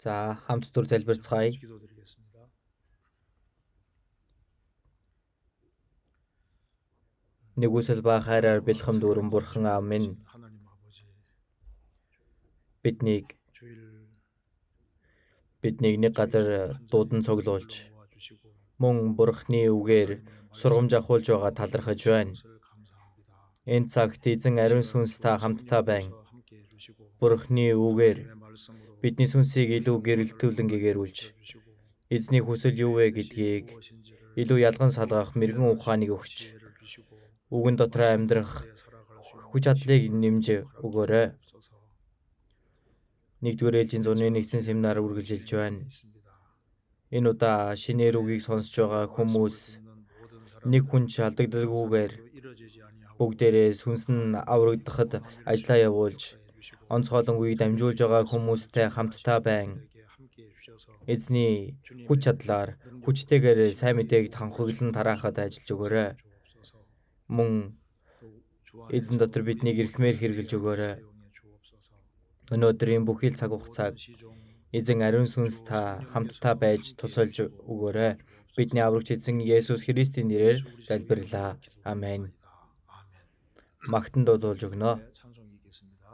За хамт түр залбирцгаая. 기도드리겠습니다. Нэгүсэл ба хайраар бэлхэм дүүрэн бурхан аав минь 하나님 아버지 биднийг 주일 биднийг нэг газар дуудан цуглуулж 모아주시고 мөн бурхны үгээр сургамж авахулж байгаа талархаж байна. 것을 감사합니다. Энэ цагт эзэн ариун сүнс та хамтдаа байна. 함께 해주시고 Бурхны үгээр 하나님의 말씀으로 бидний сүнсийг илүү гэрэлтүүлэн гэгэрүүлж 주시고 эзний хүсэл юу вэ гэдгийг 무엇인지를 илүү ялган салгах мэрэгэн ухааныг өгч 지혜를 주시고 үгэн дотор амьдрах 살아갈 수 있는 хүч чадлыг нэмж өгөөрэй. 없어서 Нэгдүгээр ээлжийн зуны нэгдсэн семинар үргэлжилж байна. 있습니다. Энэ удаа шинээр үгийг сонсож байгаа хүмүүс 듣는 모든 사람 нэг хүн ч алдагдalgүйгээр 이뤄지지 아니하고 бүгдээрээ сүнс нь аврагдахад ажлаа явуулж 주시고 онцгойлон үгийг дамжуулж байгаа хүмүүстэй хамтдаа байна. 우리에게 함께 해주셔서 Эзний хүч чадлаар хүчтэйгээр сайн мэдээг танхиглан тараахад ажиллаж өгөөрэй. 주옵소서. Мөн 또 주 안에서 эзэн дотор биднийг эрхмээр хэрэгжилж өгөөрэй. 사용해 주옵소서. Өнөөдрийн бүхий л цаг хугацааг 모든 시종 эзэн ариун сүнс та хамтдаа байж тусалж өгөөрэй. Бидний аврагч эзэн Есүс Христийн нэрээр залбирлаа. Амен. 아멘. Магтан дуудуулж өгнө. 네, 찬송이 있겠습니다.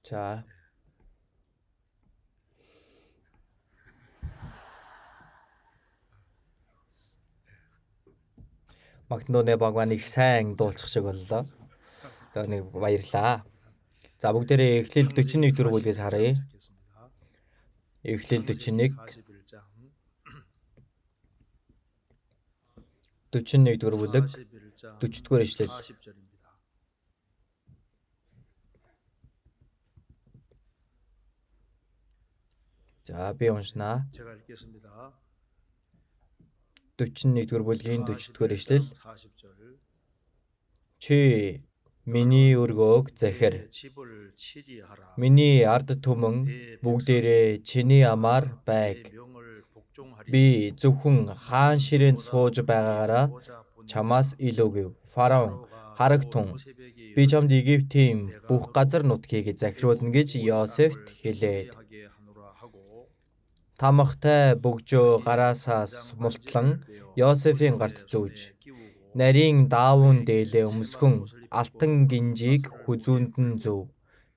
За. Магтандууны баг маань их сайн дуулчих шиг боллоо. Одоо нэг баярлаа. За бүгдээрээ Эхлэл 41 дөрөв бүлгээс харъя. Эхлэл 41 41 дөрөв бүлэг 40 дугаар ишлэл. За би уншнаа. 41 дугаар бүлгийн 40 дугаар ишлэл. Чи миний өргөөг захир. Миний ард түмэн бүгдээрээ чиний амаар байг. Би зөвхөн хаан ширээнд сууж байгаагаараа чамаас илүү гэв. Фараон харагтун би чамд Египтийн бүх газар нутгийг захируулна гэж Йосефт хэлээд тамхтай бөгжөө гараасаа мултлан Йосефийн гарт зүүж нарийн даавуун дээлээ өмсгөн алтан гинжийг хүзүүнд нь зүүв.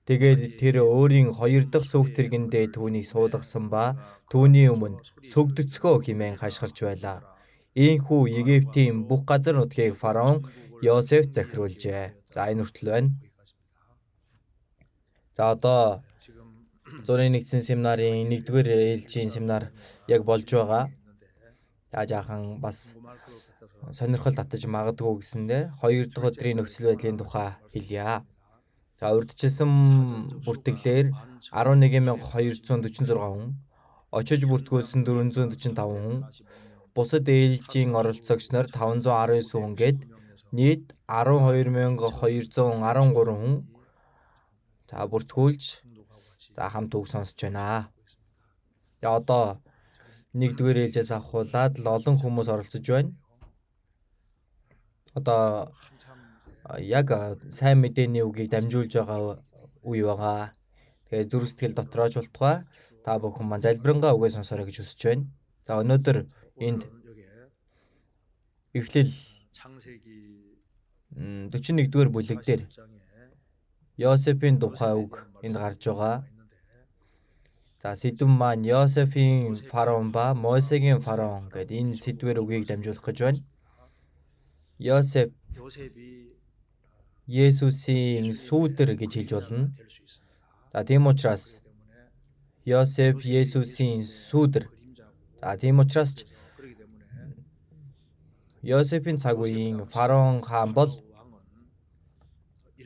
Тэгээд тэр өөрийн хоёр дахь сүйх тэргэндээ түүнийг суулгасан ба түүний өмнө сөгдөцгөө хэмээн хашгирч байлаа. Ийнхүү Египтийн бүх газар нутгийг фараон Йосеф захируулжээ. За энэ хүртэл байна. За одоо Зургийн нэгдсэн семинарын 1-р ээлжийн семинар яг болж байгаа. За жаахан бас сонирхол татаж магадгүй гэсэндээ 2 дахь өдрийн нөхцөл байдлын тухай хэлье. За урьдчилсан бүртгэлээр 11,246 хүн, очиж бүртгүүлсэн 445 хүн, бусад ээлжийн оролцогч нар 519 хүн гээд нийт 12,213 хүн за бүртгүүлж за хамт үг сонсож байна. Тэгээ одоо нэгдүгээр ээлжээс авахуулаад л олон хүмүүс оролцож байна. Одоо яг сайн мэдээний үгийг дамжуулж байгаа үе байгаа. Тэгээ зүрх сэтгэл дотроо ч болтугай та бүхэн маань залбирангаа үгээ сонсорой гэж хүсэж байна. За өнөөдөр энд Эхлэл 41-р бүлэг дээр Йосефийн тухай үг энд гарч байгаа. За сэдэв маань Йосефийн фараон ба Мосегийн фараон гэдэг энэ сэдвээр үгийг дамжуулах гэж байна. Йосеф Есүсийн сүүдэр гэж хэлж болно. За тийм учраас Йосеф Есүсийн сүүдэр. За тийм учраас ч Йосефийн цаг үеийн фараон хаан бол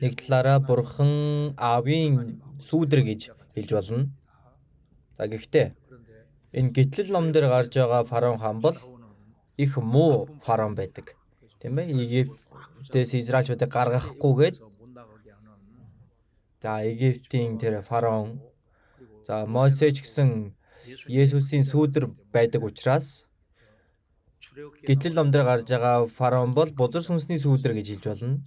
нэг талаараа бурхан аавын сүүдэр гэж хэлж болно. За гэхдээ энэ гитлэл ном дээр гарч байгаа фараон хаан бол их муу фараон байдаг. Тийм ээ? Египтээс Израильчуудыг гаргахгүйгээд за Египтийн тэр фараон за Мосе ч гэсэн Есүсийн сүүдэр байдаг учраас гитлэл ном дээр гарч байгаа фараон бол бузар сүнсний сүүдэр гэж хэлж болно.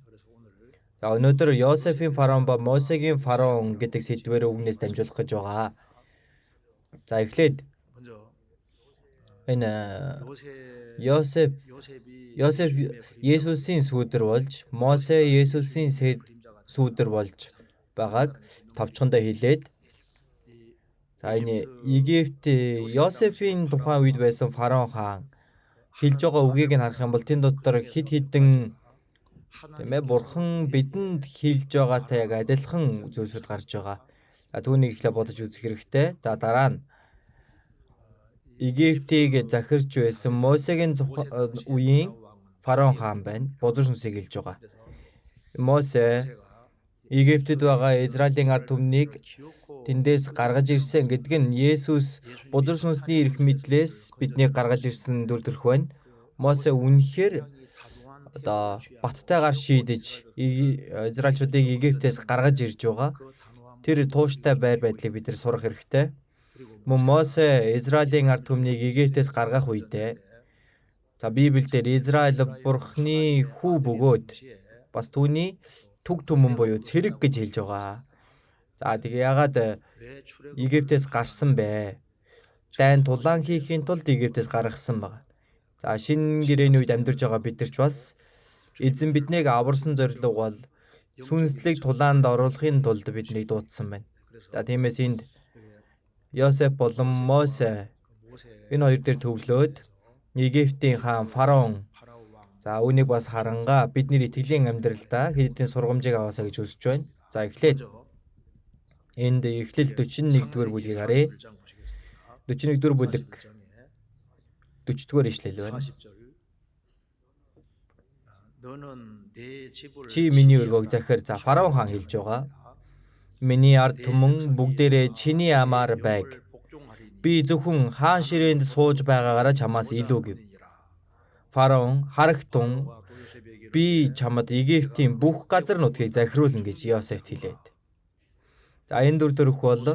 За өнөөдөр Йосефийн фараон ба Мосегийн фараон гэдэг сэдвээр үгнээс дамжуулах гэж байгаа. За эхлээд Энэ Йосеф Йосеф Есүсийн сүүдэр болж, Мосе Есүсийн сүүдэр болж байгааг товчхондоо хэлээд, за энэ Египт Йосефийн тухайн үед байсан фараон хаан хэлж байгаа үгийг нь харах юм бол тэн дотор хэд хэдэн, тийм ээ, бурхан бидэнд хэлж байгаатай яг адилхан зүйлсүүд гарч байгаа. За түүнийг эхлээ бодож үзэх хэрэгтэй. За дараа нь Египтийг захирч байсан Мосегийн үеийн фараон хаан байна. Бузар сүнсийг хэлж байгаа. Мосе Египтэд байгаа Израилийн ард түмнийг тэндээс гаргаж ирсэн гэдэг нь Есүс бузар сүнсний эрх мэдлээс биднийг гаргаж ирсэн дүр төрх байна. Мосе үнэхээр одоо баттайгаар шийдэж Израильчуудыг Египтээс гаргаж ирж байгаа. Тэр тууштай байр байдлыг бид нар сурах хэрэгтэй. Мөн Мосе Израилийн ард түмнийг Египтээс гаргах үедээ, за, Библиэлд Израиль Бурхны хүү бөгөөд бас түүний түг түмэн буюу цэрэг гэж хэлж байгаа. За тэгээ яагаад Египтээс гарсан бэ? Дайн тулаан хийхийн тулд Египтээс гаргасан байна. За шинэ гэрээний үед амьдарч байгаа бид нар ч бас эзэн биднийг аварсан зорилго бол сүнслэг тулаанд оруулахын тулд биднийг дуудсан байна. За тиймээс энд Йосеф болон Мосе энэ хоёр дээр төвлөөд Египтийн хаан фараон, за үүнийг бас харангаа бидний итгэлийн амьдралдаа хэд хэдэн сургамжийг аваасаа гэж хүсэж байна. За эхлээд энд Эхлэл 41-р бүлгийг харъя. 41-р бүлэг 40-р ишлэл байна. Чи миний өргөөг захир. За фараон хаан хэлж байгаа. Миний ард түмэн бүгдээрээ чиний амаар байг. Би зөвхөн хаан ширээнд сууж байгаагаараа чамаас илүү гэв. Фараон харагтун би чамд Египтийн бүх газар нутгийг захируулна гэж Йосефт хэлээд. За энэ дүр төрх бол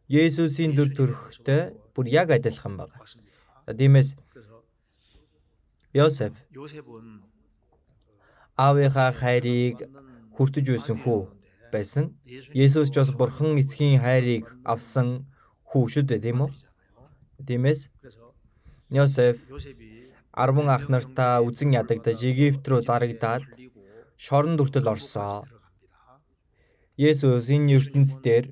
Есүсийн дүр төрхтэй бүр яг адилхан байна. За тиймээс Йосеф аавынхаа хайрыг хүртэж байсан хүү байсан. Есүс ч бас Бурхан эцгийн хайрыг авсан хүү шүү дээ, тийм үү? Тиймээс Йосеф 10 ах нартаа үзэн ядагдаж Египт рүү зарагдаад шоронд хүртэл орсоо. Есүс энэ ертөнц дээр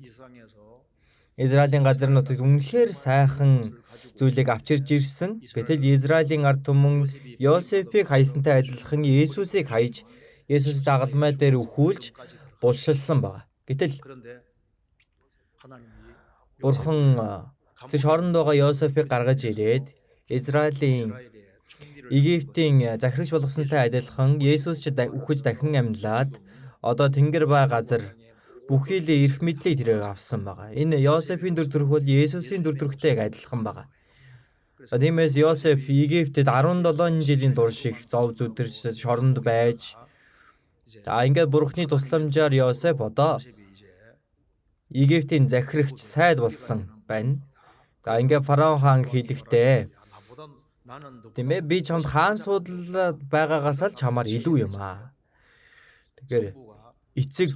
Израилийн газар нутагт үнэхээр сайхан зүйлийг авчирч ирсэн. Гэтэл Израилийн ард түмэн Йосефийг хайсантай адилхан Есүсийг хайж, Есүс загалмай дээр өхүүлж булшилсан байна. Гэтэл Бурхан тэр шоронд байгаа Йосефийг гаргаж ирээд Израилийн Египтийн захирагч болгосонтой адилхан Есүс ч үхэж дахин амьлаад одоо тэнгэр ба газар бүхий л эрх мэдлийг тэрээр авсан байгаа. Энэ Йосефийн дүр төрх бол Есүсийн дүр төрхтэй яг адилхан байгаа. За тиймээс Йосеф Египтэд 17 жилийн турш их зов зүдэрч шоронд байж, за ингээд Бурхны тусламжаар Йосеф одоо Египтийн захирагч сайд болсон байна. За ингээд фараон хаан хэлэхдээ, тийм ээ, би чамд хаан суудлаад байгаагаас л чамаар илүү юм аа. Тэгэхээр эцэг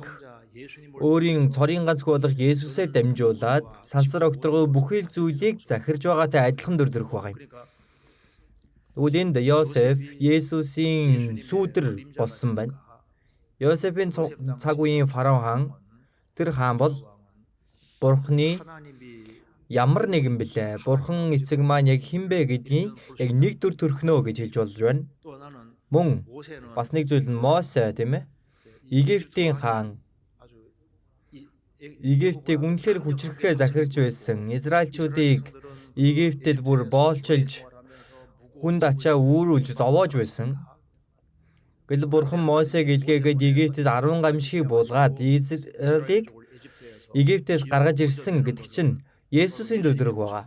өөрийн цорын ганц хүү болох Есүсээр дамжуулаад сансар огторгуй бүхий л зүйлийг захирж байгаатай адилхан дүр төрх байгаа юм. Тэгвэл энд Йосеф Есүсийн сүүдэр болсон байна. Йосефийн цаг үеийн фараон хаан, тэр хаан бол Бурхны ямар нэгэн бilээ. Бурхан эцэг маань яг хэн бэ гэдгийн яг нэг дүр төрхнөө гэж хэлж болж байна. Мөн бас нэг зүйл нь Мосе, тийм ээ. Египтийн хаан Египтийг үнэхээр хүчрхгээр захирч байсан. Израильчуудыг Египтэд бүр боолчилж, хүнд ачаа үүрүүлж зовоож байсан. Гэл Бурхан Мосег илгээгээд Египтэд 10 гамшиг буулгаад Израилийг Египтээс гаргаж ирсэн гэдэг чинь Есүсийн дүр төрх байгаа.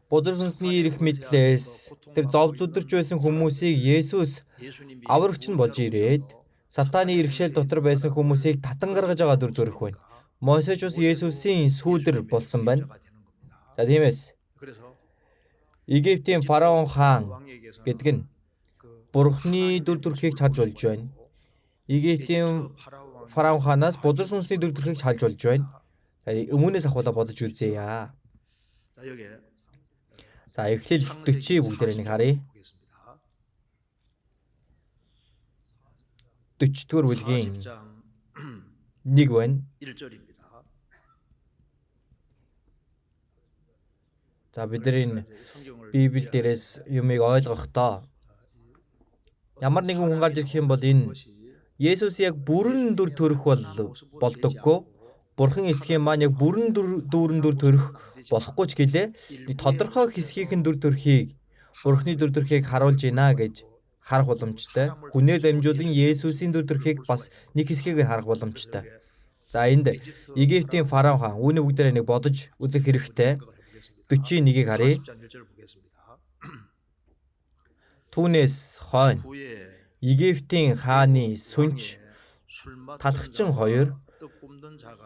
Бузар сүнсний эрх мэдлээс тэр зов зүдэрч байсан хүмүүсийг Есүс аврагч нь болж ирээд сатааны иргэшэл дотор байсан хүмүүсийг татан гаргаж байгаа дүр төрх байна. Мосе ч бас Есүсийн сүүдэр болсон байна. За тиймээс Египтийн фараон хаан гэдэг нь Бурхны дүр төрхийг харж болж байна. Египтийн фараон хаанаас бузар сүнсний дүр төрхийг харж болж байна. Үүнээс ахуулаа бодож үзье. За Эхлэл 창세기 40-ийг бүгдээрээ нэг харъя. 40장 보겠습니다. 40 дугаар бүлгийн 40장 1 байна. 1절입니다. За бид нар энэ 성경을 Библи дээрээс юмыг ойлгохдоо ямар нэгэн хүн гарч ирэх юм бол энэ Есүс яг бүрэн дүр төрх бол болдоггүй. Бурхан эцгийн маань яг бүрэн дүр дүүрэн дүр төрх болохгүй ч гэлээ. Нэг тодорхой хэсгийнх нь дүр төрхийг Бурханы дүр төрхийг харуулж байна гэж харах боломжтой. Хүнээр дамжуулан Есүсийн дүр төрхийг бас нэг хэсгийг нь харах боломжтой. За энд Египтийн фараон хаан үүний бүгдээрээ нэг бодож үзэх хэрэгтэй. 41-ийг харъя. 40장 1절을 보겠습니다. Түүнээс хойно Египтийн хааны сүнч талхчин хоёр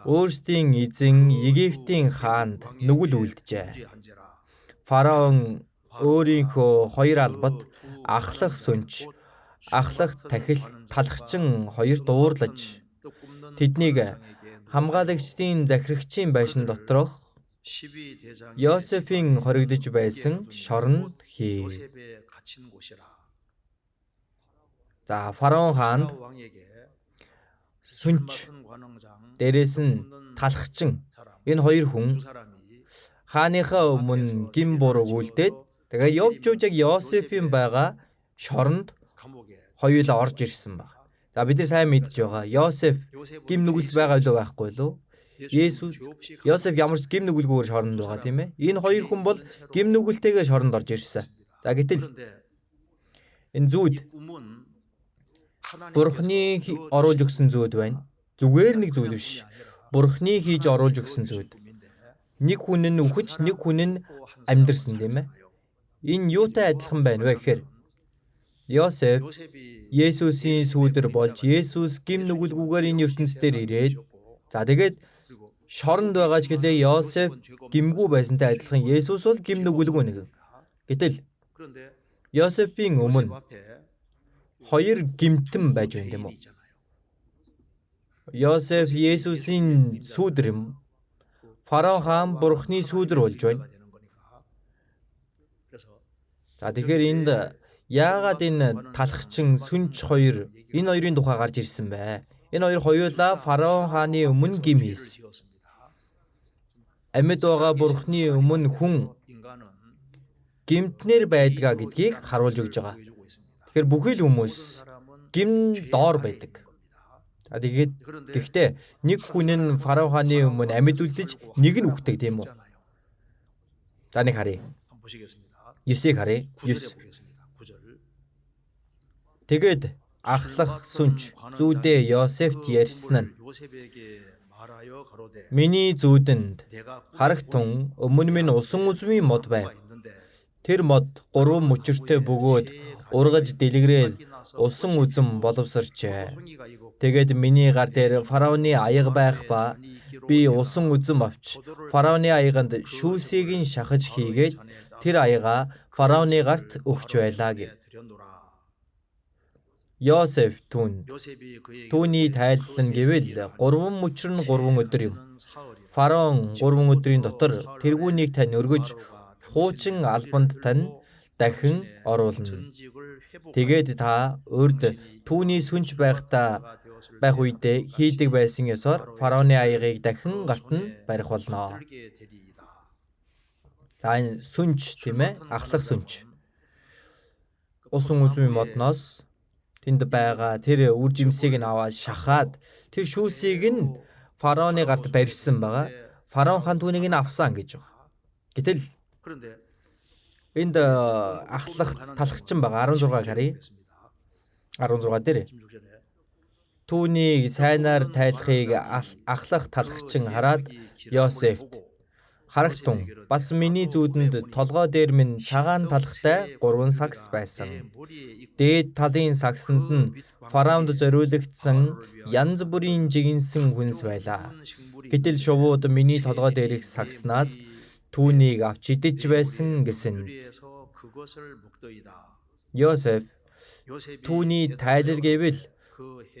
өөрсдийн эзэн Египтийн хаанд нүгэл үлджээ. Фараон өөрийнхөө хоёр албат ахлах сүнч, ахлах тахил талхчин хоёрт уурлаж тэднийг хамгаалагчдын захирагчийн байшин доторх Йосефийн хоригдож байсан шоронд хийв. За фараон хаанд сүнч дээрээс нь талхчин энэ хоёр хүн хааныхаа өмнө гин бурууг үлдээд тэгээ явж явж яг Йосефийн байгаа шоронд хоёулаа орж ирсэн баг. За бид нар сайн мэдж байгаа. Йосеф гим нүгэл байгаа юу байхгүй юу? Есүс Йосеф ямар ч гим нүгэлгүйгээр шоронд байгаа тийм ээ. Энэ хоёр хүн бол гим нүгэлтэйгээ шоронд орж ирсэн. За гэтэл энэ зүүд Бурхны оруулж өгсөн зүүд байна. Зүгээр нэг зүйл биш. Бурхны хийж оруулж өгсөн зүйл. Нэг хүн нь үхэж, нэг хүн нь амьдрсан тийм ээ. Энэ юутай адилхан байна вэ гэхээр Йосеф Есүсийн сүүдэр болж Есүс гим нүгэлгүйгээр энэ ертөнц дээр ирээд за тэгээд шоронд байгаа ч гэлээ Йосеф гимгүй байсантай адилхан Есүс бол гим нүгэлгүй нэгэн. Гэтэл Йосефийн өмнө хоёр гимтэн байж байна тийм үү? Йосеф Есүсийн сүүдэр юм. Фараон хаан Бурхны сүүдэр болж байна. За тэгэхээр энд яагаад энэ талхчин сүнч хоёр энэ хоёрын тухай гарч ирсэн бэ? Энэ хоёр хоёулаа фараон хааны өмнө гим хийсэн. Амьд байгаа Бурхны өмнө хүн гимтнэр байдгаа гэдгийг харуулж өгч байгаа. Тэгэхээр бүхий л хүмүүс гим доор байдаг. За тэгээд гэхдээ нэг хүн нь фараон хааны өмнө амьд үлдэж нэг нь үхдэг тийм үү? За нэг харъя. 9-ийг харъя. 9. Тэгээд ахлах сүнч зүүдээ Йосефт ярьсан нь миний зүүдэнд харагтун өмнө минь усан үзмийн мод байв. Тэр мод гурван мөчөртэй бөгөөд ургаж дэлгэрээд усан үзэм боловсорчээ. Тэгээд миний гар дээр фараоны аяга байх ба би усан үзэм авч фараоны аяганд шүүсийг нь шахаж хийгээд тэр аяга фараоны гарт өгч байлаа гэв. Йосеф түүнд түүний тайлал нь гэвэл гурван мөчөр нь 3 өдөр юм. Фараон 3 өдрийн дотор тэргүүнийг тань өргөж хуучин албанд тань дахин оруулна. Тэгээд та урд түүний сүнч байхдаа байх үедээ хийдэг байсан ёсоор фараоны аягийг дахин гарт нь барих болно. За энэ сүнч тийм ээ ахлах сүнч. Усан үзмийн модноос тэнд байгаа тэр үр жимсийг нь аваад шахаад тэр шүүсийг нь фараоны гарт барьсан байгаа. Фараон хан түүнийг нь авсан гэж байгаа. Гэтэл энд ахлах талхчин байгаа 16-г харъя. 16 дээр түүнийг сайнаар тайлахыг ахлах талхчин хараад Йосефт харагтун бас миний зүүдэнд толгой дээр минь цагаан талхтай 3 сагс байсан. Дээд талын сагсанд нь фараонд зориулагдсан янз бүрийн жигэнсэн хүнс байлаа. Гэтэл шувууд миний толгой дээрх сагснаас түүнийг авч идэж байсан гэсэн. Йосеф түүний тайлал гэвэл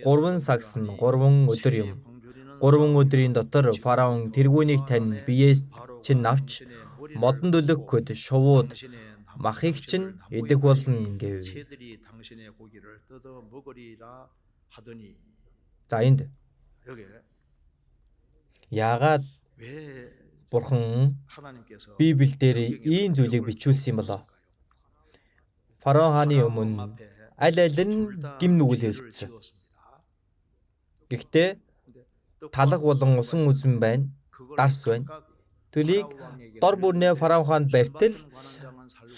3 сагс нь 3 өдөр юм. 3 өдрийн дотор фараон тэргүүнийг тань биеэс чинь авч Модонд өлөгөхөд шувууд махыг чинь идэх болно гэв. За энд яагаад Бурхан Библиэлд ийм зүйлийг бичүүлсэн юм болоо? Фараон хааны өмнө аль аль нь гэм нүгэл хэлсэн. Гэхдээ талах болон усан үзэн байна, дарс байна. Түүнийг дор бүрнээ фараон хаанд барьтал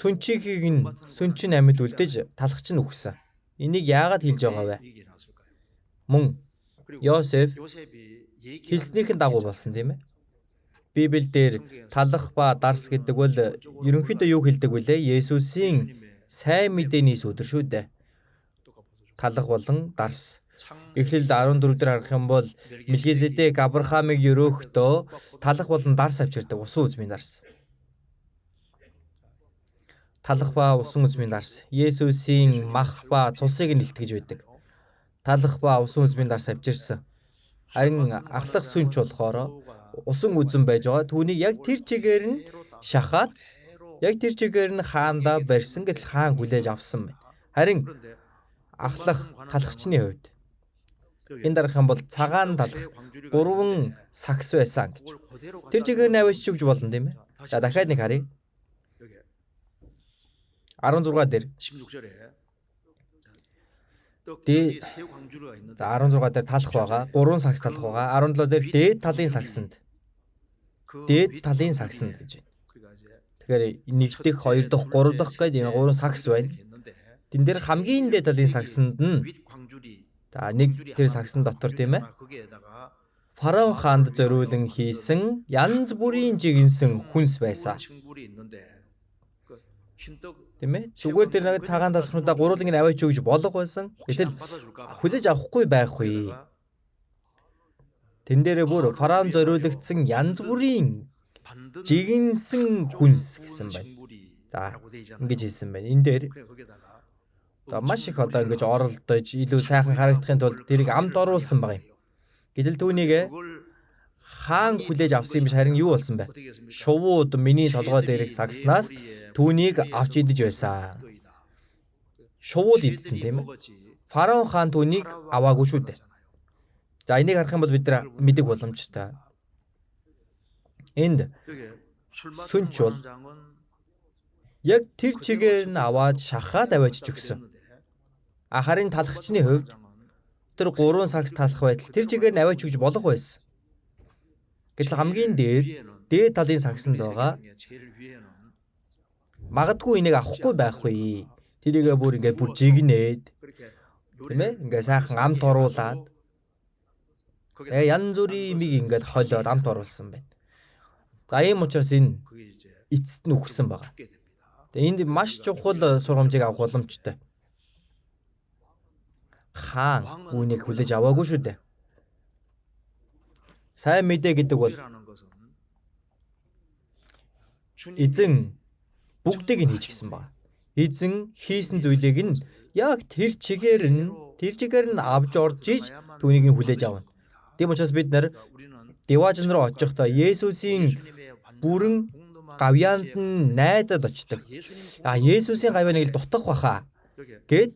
сүнчийг нь сүнч нь амьд үлдэж талхч нь үхсэн. Энийг яагаад хэлж байгаа вэ? Мөн Йосеф хэлснийхэн дагуу болсон тийм ээ. Библиэлд талах ба дарс гэдэг бол ерөнхийдөө юу хэлдэг вүлээ? Есүсийн сайн мэдээний сүдэр шүү дээ. Талах болон дарс. Эхлэл 14 дээр харах юм бол Мелхиседек Авраамыг өрөөхдөө талах болон дарс авчирдаг, усан үзмийн дарс. Талах ба усан үзмийн дарс. Есүсийн мах ба цусыг нь илтгэж байдаг. Талах ба усан үзмийн дарс авчирсан. Харин ахлах сүнч болохоор усан үзэн байж байгаа. Түүнийг яг тэр чигээр нь шахаад яг тэр чигээр нь хаандаа барьсан гэтэл хаан хүлээж авсан байна. Харин ахлах талхчны хувьд энэ дарах юм бол цагаан талах 3 сагс байсан гэж. Тэр чигээр нь авчиж өгч болно тийм ээ. За дахиад нэг харъя. 16 дээр. За 16 дээр талах байгаа. 3 сагс талах байгаа. 17 дээр дээд талын сагсанд. Дээд талын сагсанд гэж байна. Тэгэхээр 1 дэх, 2 дахь, 3 дахь гээд энэ 3 сагс байна. Тэн дээр хамгийн дээд талын сагсанд нь за нэг тэр сагсан дотор тийм ээ. Фараон хаанд зориулан хийсэн янз бүрийн жигэнсэн хүнс байсан. Тийм ээ. Зүгээр тэр нэг цагаан талхнуудаа гурван ингэ аваач өгж болох байсан. Гэтэл хүлээж авахгүй байх вэ? Тэн дээрээ бүр фараон зориулагдсан янз бүрийн жигэнсэн хүнс гэсэн байна. За ингэж хэлсэн байна. Энэ дээр одоо маш их одоо ингэж оролдож илүү сайхан харагдахын тулд тэрийг амд оруулсан байгаа юм. Гэтэл түүнийг хаан хүлээж авсан юм биш, харин юу болсон бэ? Шувууд миний толгой дээрх сагснаас түүнийг авч идэж байсан. Шувууд идсэн тийм ээ. Фараон хаан түүнийг аваагүй шүү дээ. За энийг харах юм бол бид нар мэдэх боломжтой. Энд сүнч бол яг тэр чигээр нь аваад шахаад аваачиж өгсөн. Харин талхчны хувьд тэр 3 сагс талах байтал тэр чигээр нь аваач өгч болох байсан. Гэтэл хамгийн дээр дээд талын сагсанд байгаа магадгүй энийг авахгүй байх вэ? Тэрийгээ бүр ингээд бүр жигнээд тийм ээ ингээд сайхан амт оруулаад янз бүрийн юмыг ингээд холиод амт оруулсан байна. За ийм учраас энэ эцэст нь үхсэн байгаа. Тэгээ энд маш чухал сургамжийг авах боломжтой. Хаан үүнийг хүлээж аваагүй шүү дээ. Сайн мэдээ гэдэг бол эзэн бүгдийг нь хийж гисэн байна. Эзэн хийсэн зүйлийг нь яг тэр чигээр нь авч орж иж түүнийг нь хүлээж авна. Тийм учраас бид нар Диваажин руу очихдоо Есүсийн бүрэн гавьяанд нь найдаад очдог. А Есүсийн гавьяа нэг л дутах баха гэд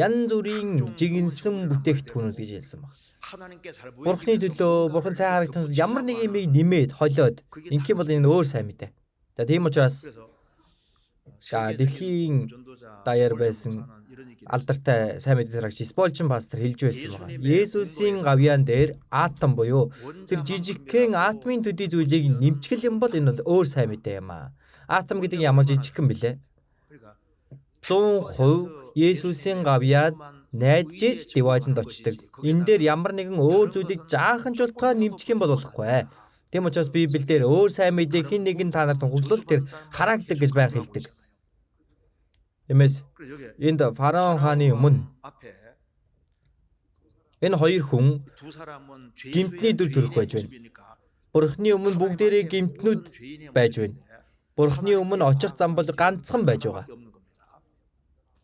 янз бүрийн жигэнсэн бүтээгдэхүүнүүд гэж хэлсэн баг. Бурхны төлөө, Бурхан сайн харагдах ямар нэг юмыг нэмээд холиод ингэх юм бол энэ өөр сайн мэдээ. За тийм учраас за дэлхийн даяар байсан алдартай сайн мэдээ тарагч Сполчин пастор хэлж байсан байна. Есүсийн гавьяан дээр атом буюу тэр жижигхэн атомын төдий зүйлийг нэмчихэл юм бол энэ бол өөр сайн мэдээ юм аа. Атом гэдэг нь ямар жижигхэн бilé? 100% Есүсийн гавьяад найдаж диваажинд очдог. Энэ дээр ямар нэгэн өөр зүйлийг жаахан ч болтугай нэмчих юм бол болохгүй. Тийм учраас Библиэлд өөр сайн мэдээ хэн нэгэн та нарт хуглал тэр хараагддаг гэж байнга хэлдэг. Тиймээс энд фараон хааны өмнө энэ хоёр хүн гэмтний дүр төрх байж байна. Бурхны өмнө бүгдээрээ гэмтнүүд байж байна. Бурхны өмнө очих зам бол ганцхан байж байгаа.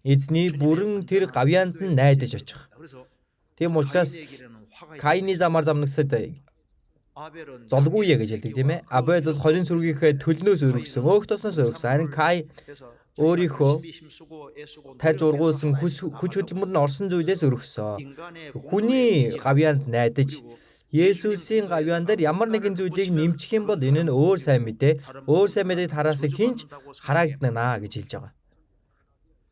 Эзний бүрэн тэр гавьяанд нь найдаж очих. Тийм учраас Каины замаар замнагсад Золгүй гэж хэлдэг, тийм ээ. Абель бол холин сүргийнхээ төлнөөс өргөсөн, өөх тосноос өргөсөн. Харин Кай өөрийнхөө тарж ургуулсан хүч хөдөлмөр нь орсон зүйлээс өргөсөн. Хүний гавьяанд найдаж Есүсийн гавьяан дээр ямар нэгэн зүйлийг нэмчих юм бол энэ нь өөр сайн мэдээ. Өөр сайн мэдээг тараасаа хинч хараагдана гэж хэлж байгаа.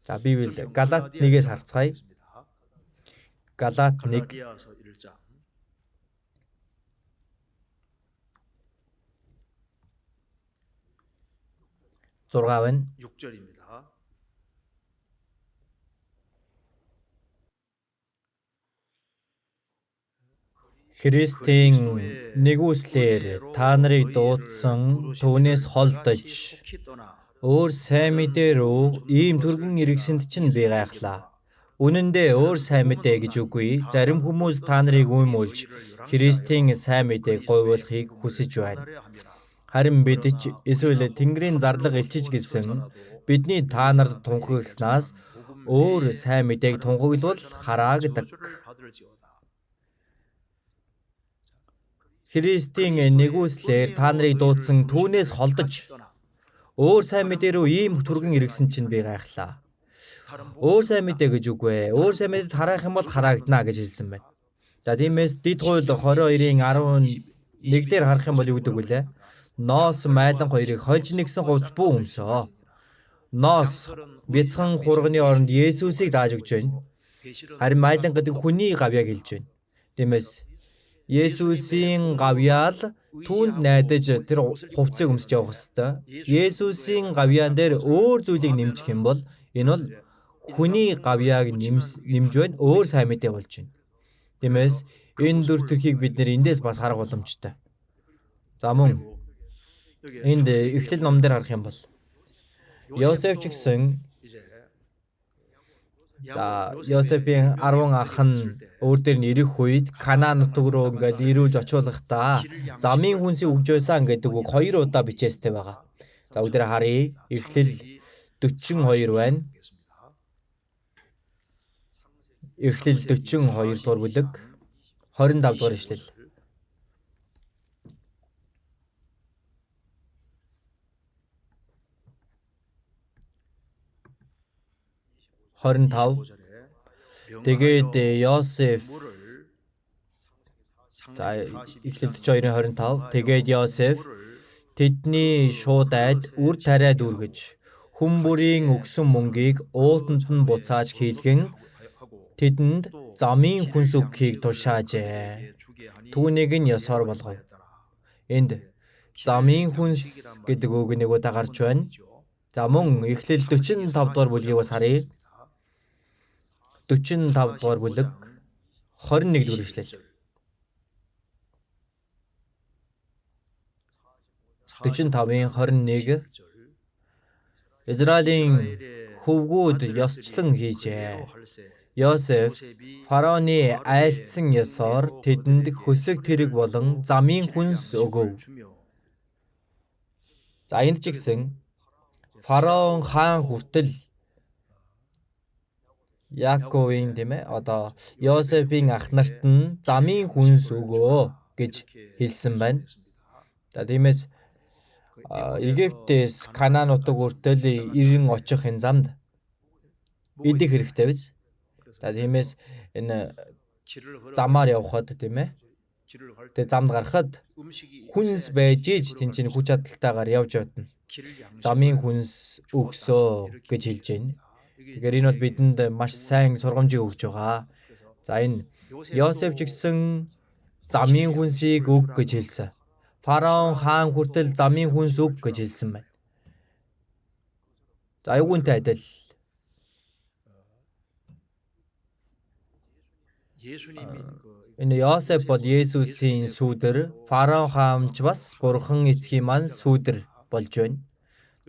За Библи Галат 1-ээс харцгаая. Галат 1 6 байна. 6절입니다. Христийн нэгүслээр та нарыг дуудсан түүнээс холдож өөр сайн мэдээ рүү ийм түргэн эргэсэнд чинь би гайхлаа. Үнэн дээр өөр сайн мэдээ гэж үгүй. Зарим хүмүүс та нарыг үймүүлж Христийн сайн мэдээг гуйвуулахыг хүсэж байна. Харин бид ч эсвэл Тэнгэрийн зарлага илчиж гисэн бидний та нарт тунхагснаас өөр сайн мэдээг тунхаглавал хараагдаг. Христийн нэгүслээр та нарыг дуудсан түүнээс холдож өөр сайн мэдээ рүү ийм түргэн эргэсэн чинь би гайхлаа. Өөр сайн мэдээ гэж үгүй ээ. Өөр сайн мэдээд хараах юм бол хараагдана гэж хэлсэн байна. За тиймээс Дэд хууль 22-ын 11 дээр харах юм бол юу гэдэг вүлээ? Ноос майлан хоёрыг хольж нэгсэн хувцас бүү өмсөө. Ноос бяцхан хурганы оронд Есүсийг зааж өгч байна. Харин майлан гэдэг хүний гавьяаг хэлж байна. Тиймээс Есүсийн гавьяа л түүнд найдаж тэр хувцсыг өмсөж явах ёстой. Есүсийн гавьяан дээр өөр зүйлийг нэмчих юм бол энэ бол хүний гавьяаг нэмж байна, өөр сайн мэдээ болж байна. Тиймээс энэ дүр төрхийг бид нэр эндээс бас харах боломжтой. За мөн энд Эхлэл ном дээр харах юм бол Йосеф ч гэсэн за Йосефийн 10 ах нь өөр дээр нь ирэх үед Канаан нутаг руу ингээл ирүүлж очиулахдаа замын хүнсийг өгж байсан гэдэг үг 2 удаа бичээстэй байгаа. За бүгдээ харъя. Эхлэл 42 байна. Эхлэл 42 дугаар бүлэг 25 дугаар ишлэл. 25. Тэгээд Йосеф за Эхлэл 42-ын 25. Тэгээд Йосеф тэдний шууд айд үр тариа дүүргэж хүн бүрийн өгсөн мөнгийг уутанд нь буцааж хийлгэн тэдэнд замын хүнс өгөхийг тушаажээ. Түүнийг нь ёсоор болгов. Энд замын хүнс гэдэг үг нэг удаа гарч байна. За мөн Эхлэл 45 дугаар бүлгийг бас харъя. 45 дугаар бүлэг 21 дугаар ишлэл. 45-ын 21. Израилийн хөвгүүд ёсчлон хийжээ. Йосеф фараоны айлтсан ёсоор тэдэнд хөсөг тэрэг болон замын хүнс өгөв. За энд ч гэсэн фараон хаан хүртэл Яаковын тийм ээ одоо Йосефийн ах нарт нь замын хүнс өгөө гэж хэлсэн байна. За тиймээс Египтээс Канаан нутаг хүртэл ирэн очих энэ замд идэх хэрэгтэй биз? За тиймээс энэ замаар явхад тийм ээ. Тэгээ замд гарахад хүнс байж ич тэн чинь хүч чадалтайгаар явж явдана. Замын хүнс өгсөө гэж хэлж байна. Тэгэхээр энэ бол бидэнд маш сайн сургамжийг өгч байгаа. За энэ Йосеф ч гэсэн замын хүнсийг өг гэж хэлсэн. Фараон хаан хүртэл замын хүнс өг гэж хэлсэн байна. За аюугүнтэй адил. Энэ Йосеф бол Есүсийн сүүдэр, фараон хаан ч бас Бурхан эцгийн маань сүүдэр болж байна.